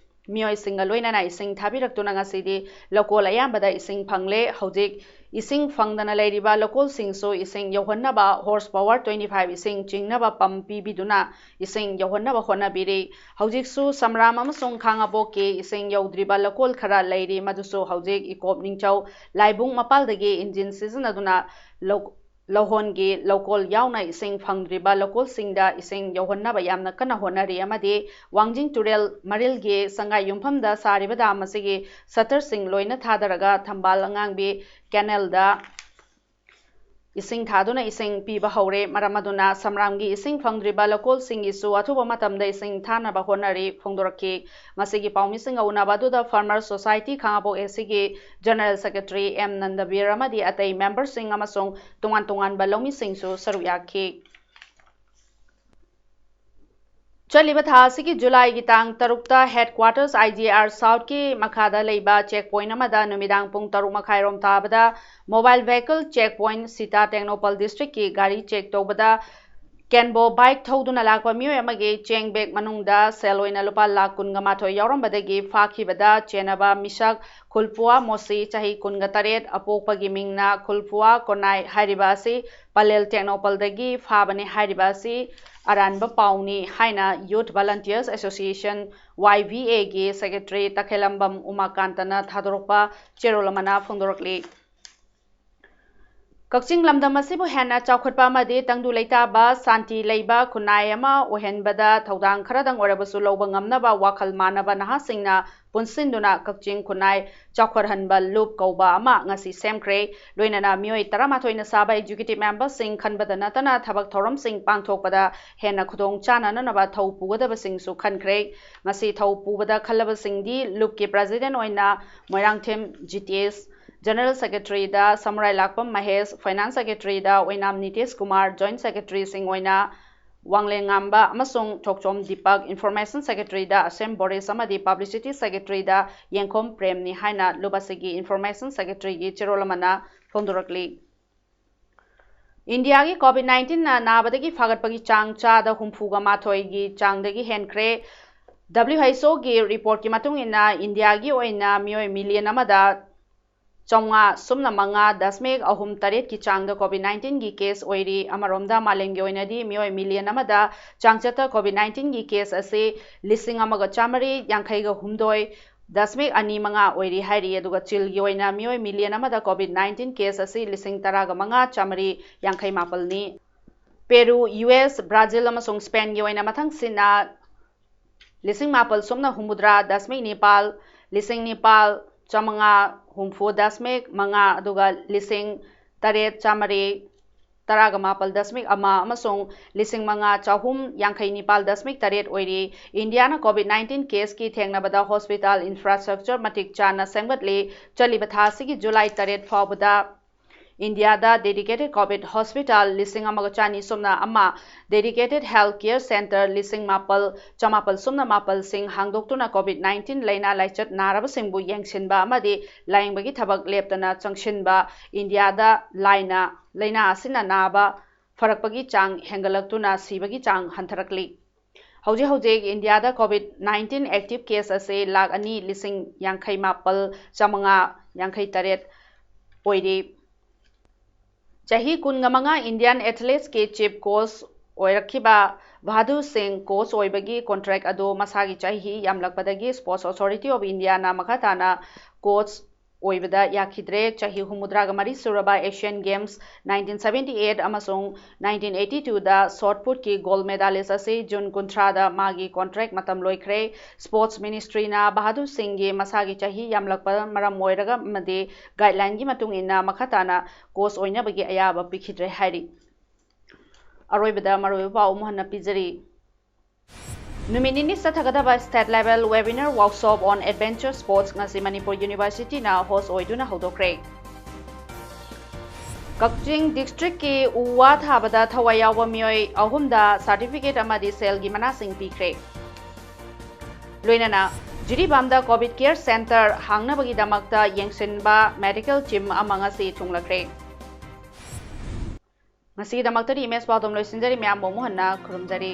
ꯃꯤꯑꯣꯏꯁꯤꯡꯒ ꯂꯣꯏꯅꯅ ꯏꯁꯤꯡ ꯊꯥꯕꯤꯔꯛꯇꯨꯅ ꯉꯁꯤꯗꯤ ꯂꯧꯀꯣꯜ ꯑꯌꯥꯝꯕꯗ ꯏꯁꯤꯡ ꯐꯪꯂꯦ꯫ ꯍꯧꯖꯤꯛ ꯏꯁꯤꯡ ꯐꯪꯗꯅ ꯂꯩꯔꯤꯕ ꯂꯧꯀꯣꯜꯁꯤꯡꯁꯨ ꯏꯁꯤꯡ ꯌꯧꯍꯟꯅꯕ horse power twenty five ꯏꯁꯤꯡ ꯆꯤꯡꯅꯕ pump ꯄꯤꯕꯤꯗꯨꯅ ꯏꯁꯤꯡ ꯌꯧꯍꯟꯅꯕ ꯍꯣꯠꯅꯕꯤꯔꯤ꯫ ꯍꯧꯖꯤꯛꯁꯨ ꯁꯝꯔꯥꯝ ꯑꯃꯁꯨꯡ ꯈꯥꯉꯕꯣꯛꯀꯤ ꯏꯁꯤꯡ ꯌꯧꯗ꯭ꯔꯤꯕ ꯂꯧꯀꯣꯜ ꯈꯔ ꯂꯩꯔꯤ, ꯃꯗꯨꯁꯨ ꯍꯧꯖꯤꯛ ꯏꯀꯣꯞ ꯅꯤꯡꯆꯧ ꯂꯥꯏꯕꯨꯡ ꯃꯄꯥꯜꯗꯒꯤ engine ꯁꯤꯖꯤꯟꯅꯗꯨꯅ ꯂꯧ-, ꯂꯧꯍꯣꯟꯒꯤ ꯂꯧꯀꯣꯜ ꯌꯥꯎꯅ ꯏꯁꯤꯡ ꯐꯪꯗ꯭ꯔꯤꯕ ꯂꯧꯀꯣꯜꯁꯤꯡꯗ ꯏꯁꯤꯡ ꯌꯧꯍꯟꯅꯕ ꯌꯥꯝꯅ ꯀꯟꯅ ꯍꯣꯠꯅꯔꯤ, ꯑꯃꯗꯤ ꯋꯥꯡꯖꯤꯡ ꯇꯨꯔꯦꯜ ꯃꯔꯤꯜꯒꯤ ꯁꯉꯥꯏ ꯌꯨꯝꯐꯝꯗ ꯁꯥꯔꯤꯕ dam ꯑꯁꯤꯒꯤ shutterꯁꯤꯡ ꯂꯣꯏꯅ ꯊꯥꯗꯔꯒ ꯊꯝꯕꯥꯜ ꯑꯉꯥꯡꯕꯤ canalꯗ ꯏꯁꯤꯡ ꯊꯥꯗꯨꯅ ꯏꯁꯤꯡ ꯄꯤꯕ ꯍꯧꯔꯦ꯫ ꯃꯔꯝ ꯑꯗꯨꯅ ꯁꯝꯔꯥꯝꯒꯤ ꯏꯁꯤꯡ ꯐꯪꯗ꯭ꯔꯤꯕ ꯂꯧꯀꯣꯜꯁꯤꯡꯒꯤꯁꯨ ꯑꯊꯨꯕ ꯃꯇꯝꯗ ꯏꯁꯤꯡ ꯊꯥꯅꯕ ꯍꯣꯠꯅꯔꯤ ꯐꯣꯡꯗꯣꯔꯛꯈꯤ꯫ ꯃꯁꯤꯒꯤ ꯄꯥꯎꯃꯤꯁꯤꯡꯒ ꯎꯅꯕ ꯑꯗꯨꯗ Farmer Society ꯈꯥꯉꯕꯣꯛ ACꯒꯤ General Secretary M ꯅꯟꯗꯕꯤꯔ ꯑꯃꯗꯤ ꯑꯇꯩ memberꯁꯤꯡ ꯑꯃꯁꯨꯡ ꯇꯣꯉꯥꯟ ꯇꯣꯉꯥꯟꯕ ꯂꯧꯃꯤꯁꯤꯡꯁꯨ ꯁꯔꯨꯛ ꯌꯥꯈꯤ꯫ ꯆꯠꯂꯤꯕ ꯊꯥ ꯑꯁꯤꯒꯤ ꯖꯨꯂꯥꯏꯒꯤ ꯇꯥꯡ ꯇꯔꯨꯛꯇ headquarters IGR Southꯀꯤ ꯃꯈꯥꯗ ꯂꯩꯕ check point ꯑꯃꯗ ꯅꯨꯃꯤꯗꯥꯡ ꯄꯨꯡ ꯇꯔꯨꯛ ꯃꯈꯥꯏꯔꯣꯝ ꯇꯥꯕꯗ mobile vehicle check point Sita Tengnoupal districtꯀꯤ ꯒꯥꯔꯤ check ꯇꯧꯕꯗ Kenbo bike ꯊꯧꯗꯨꯅ ꯂꯥꯛꯄ ꯃꯤꯑꯣꯏ ꯑꯃꯒꯤ ꯆꯦꯡ bag ꯃꯅꯨꯡꯗ ꯁꯦꯜ ꯑꯣꯏꯅ ꯂꯨꯄꯥ ꯂꯥꯈ ꯀꯨꯟꯒ ꯃꯥꯊꯣꯏ ꯌꯥꯎꯔꯝꯕꯗꯒꯤ ꯐꯥꯈꯤꯕꯗ ꯆꯦꯟꯅꯕ ꯃꯤꯁꯛ ꯈꯨꯜꯄꯨꯋꯥ ꯃꯣꯁꯤ, ꯆꯍꯤ ꯀꯨꯟꯒ ꯇꯔꯦꯠ, ꯑꯄꯣꯛꯄꯒꯤ ꯃꯤꯡꯅ ꯈꯨꯜꯄꯨꯋꯥ ꯀꯣꯅꯥꯏ ꯍꯥꯏꯔꯤꯕ ꯑꯁꯤ ꯄꯂꯦꯜ ꯇꯦꯡꯅꯧꯄꯜꯗꯒꯤ ꯐꯥꯕꯅꯤ ꯍꯥꯏꯔꯤꯕ ꯑꯁꯤ ꯑꯔꯥꯟꯕ ꯄꯥꯎꯅꯤ ꯍꯥꯏꯅ Youth Volunteers Association, YVAꯒꯤ secretary ꯇꯈꯦꯂꯝꯕꯝ ꯎꯃꯥꯀꯥꯟꯇꯅ ꯊꯥꯗꯣꯔꯛꯄ ꯆꯦꯔꯣꯜ ꯑꯃꯅ ꯐꯣꯡꯗꯣꯔꯛꯂꯤ꯫ ꯀꯛꯆꯤꯡ ꯂꯝꯗꯝ ꯑꯁꯤꯕꯨ ꯍꯦꯟꯅ ꯆꯥꯎꯈꯠꯄ ꯑꯃꯗꯤ ꯇꯪꯗꯨ ꯂꯩꯇꯥꯕ, ꯁꯥꯟꯇꯤ ꯂꯩꯕ ꯈꯨꯟꯅꯥꯏ ꯑꯃ ꯑꯣꯏꯍꯟꯕꯗ ꯊꯧꯗꯥꯡ ꯈꯔꯗꯪ ꯑꯣꯏꯔꯕꯁꯨ ꯂꯧꯕ ꯉꯝꯅꯕ ꯋꯥꯈꯜ ꯃꯥꯟꯅꯕ ꯅꯍꯥꯁꯤꯡꯅ ꯄꯨꯟꯁꯤꯟꯗꯨꯅ ꯀꯛꯆꯤꯡ ꯈꯨꯟꯅꯥꯏ ꯆꯥꯎꯈꯠꯍꯟꯕ ꯂꯨꯞ ꯀꯧꯕ ꯑꯃ ꯉꯁꯤ ꯁꯦꯝꯈ꯭ꯔꯦ꯫ ꯂꯣꯏꯅꯅ ꯃꯤꯑꯣꯏ ꯇꯔꯥꯃꯥꯊꯣꯏꯅ ꯁꯥꯕ executive memberꯁꯤꯡ ꯈꯟꯕꯗ ꯅꯠꯇꯅ ꯊꯕꯛ ꯊꯧꯔꯝꯁꯤꯡ ꯄꯥꯡꯊꯣꯛꯄꯗ ꯍꯦꯟꯅ ꯈꯨꯗꯣꯡ ꯆꯥꯅꯅꯕ ꯊꯧ ꯄꯨꯒꯗꯕꯁꯤꯡꯁꯨ ꯈꯟꯈ꯭ꯔꯦ꯫ ꯉꯁꯤ ꯊꯧ ꯄꯨꯕꯗ ꯈꯜꯂꯕꯁꯤꯡꯗꯤ ꯂꯨꯞꯀꯤ president ꯑꯣꯏꯅ ꯃꯣꯏꯔꯥꯡꯊꯦꯝ ꯖꯤꯇꯦꯁ, General Secretaryꯗ ꯁꯃꯨꯔꯥꯏ ꯂꯥꯛꯄꯝ ꯃꯍꯦꯁ, Finance Secretaryꯗ ꯑꯣꯏꯅꯥꯝ ꯅꯤꯇꯦꯁ ꯀꯨꯃꯥꯔ, Joint Secretaryꯁꯤꯡ ꯑꯣꯏꯅ ꯋꯥꯡꯂꯦꯟꯉꯥꯝꯕ ꯑꯃꯁꯨꯡ ꯊꯣꯛꯆꯣꯝ ꯗꯤꯄꯛ, Information Secretaryꯗ ꯑꯁꯦꯝ ꯕꯣꯔꯤꯁ ꯑꯃꯗꯤ Publicity Secretaryꯗ ꯌꯦꯡꯈꯣꯝ ꯄ꯭ꯔꯦꯝꯅꯤ ꯍꯥꯏꯅ ꯂꯨꯞ ꯑꯁꯤꯒꯤ Information Secretaryꯒꯤ ꯆꯦꯔꯣꯜ ꯑꯃꯅ ꯐꯣꯡꯗꯣꯔꯛꯂꯤ꯫ ꯏꯟꯗꯤꯌꯥꯒꯤ COVID nineteenꯅ ꯅꯥꯕꯗꯒꯤ ꯐꯒꯠꯄꯒꯤ ꯆꯥꯡ ꯆꯥꯗ ꯍꯨꯝꯐꯨꯒ ꯃꯥꯊꯣꯏꯒꯤ ꯆꯥꯡꯗꯒꯤ ꯍꯦꯟꯈ꯭ꯔꯦ꯫ WHO ꯒꯤ ꯔꯤꯄꯣꯔꯠꯀꯤ ꯃꯇꯨꯡ ꯏꯟꯅ, ꯏꯟꯗꯤꯌꯥꯒꯤ ꯑꯣꯏꯅ ꯃꯤꯑꯣꯏ ꯃꯤꯂꯤꯌꯟ ꯑꯃꯗ ꯆꯥꯝꯃꯉꯥ ꯁꯨꯞꯅ ꯃꯉꯥ ꯗꯁꯃꯤꯛ ꯑꯍꯨꯝ ꯇꯔꯦꯠꯀꯤ ꯆꯥꯡꯗ COVID nineteen ꯒꯤ ꯀꯦꯁ ꯑꯣꯏꯔꯤ꯫ ꯑꯃꯔꯣꯝꯗ, ꯃꯥꯂꯦꯝꯒꯤ ꯑꯣꯏꯅꯗꯤ ꯃꯤꯑꯣꯏ ꯃꯤꯂꯤꯌꯟ ꯑꯃꯗ ꯆꯥꯡꯆꯠꯇ COVID nineteen ꯒꯤ ꯀꯦꯁ ꯑꯁꯤ ꯂꯤꯁꯤꯡ ꯑꯃꯒ ꯆꯥꯃꯔꯤ ꯌꯥꯡꯈꯩꯒ ꯍꯨꯝꯗꯣꯏ ꯗꯁꯃꯤꯛ ꯑꯅꯤ ꯃꯉꯥ ꯑꯣꯏꯔꯤ ꯍꯥꯏꯔꯤ꯫ ꯑꯗꯨꯒ ꯆꯤꯜꯒꯤ ꯑꯣꯏꯅ ꯃꯤꯑꯣꯏ ꯃꯤꯂꯤꯌꯟ ꯑꯃꯗ COVID nineteen ꯀꯦꯁ ꯑꯁꯤ ꯂꯤꯁꯤꯡ ꯇꯔꯥꯒ ꯃꯉꯥ ꯆꯥꯃꯔꯤ ꯌꯥꯡꯈꯩ ꯃꯥꯄꯜꯅꯤ꯫ ꯄꯦꯔꯨ, ꯌꯨ ꯑꯦꯁ, ꯕ꯭ꯔꯥꯖꯤꯜ ꯑꯃꯁꯨꯡ ꯁ꯭ꯄꯦꯟꯒꯤ ꯑꯣꯏꯅ ꯃꯊꯪꯁꯤꯠꯅ ꯂꯤꯁꯤꯡ ꯃꯥꯄꯜ ꯁꯨꯞꯅ ꯍꯨꯝꯐꯨꯇꯔꯥ ꯗꯁꯃꯤꯛ ꯅꯤꯄꯥꯜ, ꯂꯤꯁꯤꯡ ꯅꯤꯄꯥꯜ ꯆꯥꯃꯉꯥ ꯍꯨꯝꯐꯨ ꯗꯁꯃꯤꯛ ꯃꯉꯥ, ꯑꯗꯨꯒ ꯂꯤꯁꯤꯡ ꯇꯔꯦꯠ ꯆꯥꯃꯔꯤ ꯇꯔꯥꯒ ꯃꯥꯄꯜ ꯗꯁꯃꯤꯛ ꯑꯃ ꯑꯃꯁꯨꯡ ꯂꯤꯁꯤꯡ ꯃꯉꯥ ꯆꯍꯨꯝ ꯌꯥꯡꯈꯩ ꯅꯤꯄꯥꯜ ꯗꯁꯃꯤꯛ ꯇꯔꯦꯠ ꯑꯣꯏꯔꯤ꯫ ꯏꯟꯗꯤꯌꯥꯅ COVID nineteen ꯀꯦꯁꯀꯤ ꯊꯦꯡꯅꯕꯗ ꯍꯣꯁꯄꯤꯇꯥꯜ ꯏꯟꯐ꯭ꯔꯥꯁ꯭ꯇ꯭ꯔꯛꯆꯔ ꯃꯇꯤꯛ ꯆꯥꯅ ꯁꯦꯝꯒꯠꯂꯤ꯫ ꯆꯠꯂꯤꯕ ꯊꯥ ꯑꯁꯤꯒꯤ ꯖꯨꯂꯥꯏ ꯇꯔꯦꯠ ꯐꯥꯎꯕꯗ ꯏꯟꯗꯤꯌꯥꯗ dedicated COVID hospital ꯂꯤꯁꯤꯡ ꯑꯃꯒ ꯆꯥꯅꯤ ꯁꯨꯞꯅ ꯑꯃ, dedicated health care center ꯂꯤꯁꯤꯡ ꯃꯥꯄꯜ ꯆꯃꯥꯄꯜ ꯁꯨꯞꯅ ꯃꯥꯄꯜꯁꯤꯡ ꯍꯥꯡꯗꯣꯛꯇꯨꯅ COVID nineteen ꯂꯥꯏꯅꯥ ꯂꯥꯏꯆꯠ ꯅꯥꯔꯕꯁꯤꯡꯕꯨ ꯌꯦꯡꯁꯤꯟꯕ ꯑꯃꯗꯤ ꯂꯥꯌꯦꯡꯕꯒꯤ ꯊꯕꯛ ꯂꯦꯞꯇꯅ ꯆꯪꯁꯤꯟꯕ꯫ ꯏꯟꯗꯤꯌꯥꯗ ꯂꯥꯏꯅ, ꯂꯥꯏꯅꯥ ꯑꯁꯤꯅ ꯅꯥꯕ ꯐꯔꯛꯄꯒꯤ ꯆꯥꯡ ꯍꯦꯟꯒꯠꯂꯛꯇꯨꯅ ꯁꯤꯕꯒꯤ ꯆꯥꯡ ꯍꯟꯊꯔꯛꯂꯤ꯫ ꯍꯧꯖꯤꯛ ꯍꯧꯖꯤꯛ ꯏꯟꯗꯤꯌꯥꯗ COVID nineteen active case ꯑꯁꯤ ꯂꯥꯈ ꯑꯅꯤ ꯂꯤꯁꯤꯡ ꯌꯥꯡꯈꯩ ꯃꯥꯄꯜ ꯆꯥꯃꯉꯥ ꯌꯥꯡꯈꯩ ꯇꯔꯦꯠ ꯑꯣꯏꯔꯤ꯫ ꯆꯍꯤ ꯀꯨꯟꯒ ꯃꯉꯥ Indian Athletes ꯀꯤ chief coach ꯑꯣꯏꯔꯛꯈꯤꯕ ꯚꯥꯗꯨ ꯁꯤꯡ coach ꯑꯣꯏꯕꯒꯤ contract ꯑꯗꯨ ꯃꯁꯥꯒꯤ ꯆꯍꯤ ꯌꯥꯝꯂꯛꯄꯗꯒꯤ Sports Authority of India ꯅ ꯃꯈꯥ ꯇꯥꯅ coach ꯑꯣꯏꯕꯗ ꯌꯥꯈꯤꯗ꯭ꯔꯦ꯫ ꯆꯍꯤ ꯍꯨꯝꯐꯨꯇꯔꯥꯒ ꯃꯔꯤ ꯁꯨꯔꯕ Asian Games nineteen seventy eight ꯑꯃꯁꯨꯡ nineteen eighty two ꯗ shot put ꯀꯤ gold medalist ꯑꯁꯤ ꯖꯨꯟ ꯀꯨꯟꯊ꯭ꯔꯥꯗ ꯃꯥꯒꯤ contract ꯃꯇꯝ ꯂꯣꯏꯈ꯭ꯔꯦ꯫ Sports Ministry ꯅ ꯚꯥꯗꯨ ꯁꯤꯡꯒꯤ ꯃꯁꯥꯒꯤ ꯆꯍꯤ ꯌꯥꯝꯂꯛꯄ ꯃꯔꯝ ꯑꯣꯏꯔꯒ ꯑꯃꯗꯤ guideline ꯒꯤ ꯃꯇꯨꯡ ꯏꯟꯅ ꯃꯈꯥ ꯇꯥꯅ coach ꯑꯣꯏꯅꯕꯒꯤ ꯑꯌꯥꯕ ꯄꯤꯈꯤꯗ꯭ꯔꯦ ꯍꯥꯏꯔꯤ꯫ ꯑꯔꯣꯏꯕꯗ ꯃꯔꯨꯑꯣꯏꯕ ꯄꯥꯎ ꯑꯃꯨꯛ ꯍꯟꯅ ꯄꯤꯖꯔꯤ꯫ ꯅꯨꯃꯤꯠ ꯅꯤꯅꯤ ꯆꯠꯊꯒꯗꯕ state level webinar workshop on adventure sports ꯉꯁꯤ ꯃꯅꯤꯄꯨꯔ University ꯅ host ꯑꯣꯏꯗꯨꯅ ꯍꯧꯗꯣꯛꯈ꯭ꯔꯦ꯫ ꯀꯛꯆꯤꯡ district ꯀꯤ ꯎ ꯋꯥ ꯊꯥꯕꯗ ꯊꯋꯥꯏ ꯌꯥꯎꯕ ꯃꯤꯑꯣꯏ ꯑꯍꯨꯝꯗ certificate ꯑꯃꯗꯤ ꯁꯦꯜꯒꯤ ꯃꯅꯥꯁꯤꯡ ꯄꯤꯈ꯭ꯔꯦ꯫ ꯂꯣꯏꯅꯅ ꯖꯤꯔꯤꯕꯥꯝꯗ COVID care center ꯍꯥꯡꯅꯕꯒꯤꯗꯃꯛꯇ ꯌꯦꯡꯁꯤꯟꯕ medical team ꯑꯃ ꯉꯁꯤ ꯊꯨꯡꯂꯈ꯭ꯔꯦ꯫ ꯉꯁꯤꯒꯤꯗꯃꯛꯇꯗꯤ ꯏꯃꯦꯖ ꯄꯥꯎꯗꯝ ꯂꯣꯏꯁꯤꯟꯖꯔꯤ꯫ ꯃꯌꯥꯝꯕꯨ ꯑꯃꯨꯛ ꯍꯟꯅ ꯈꯨꯔꯨꯝꯖꯔꯤ꯫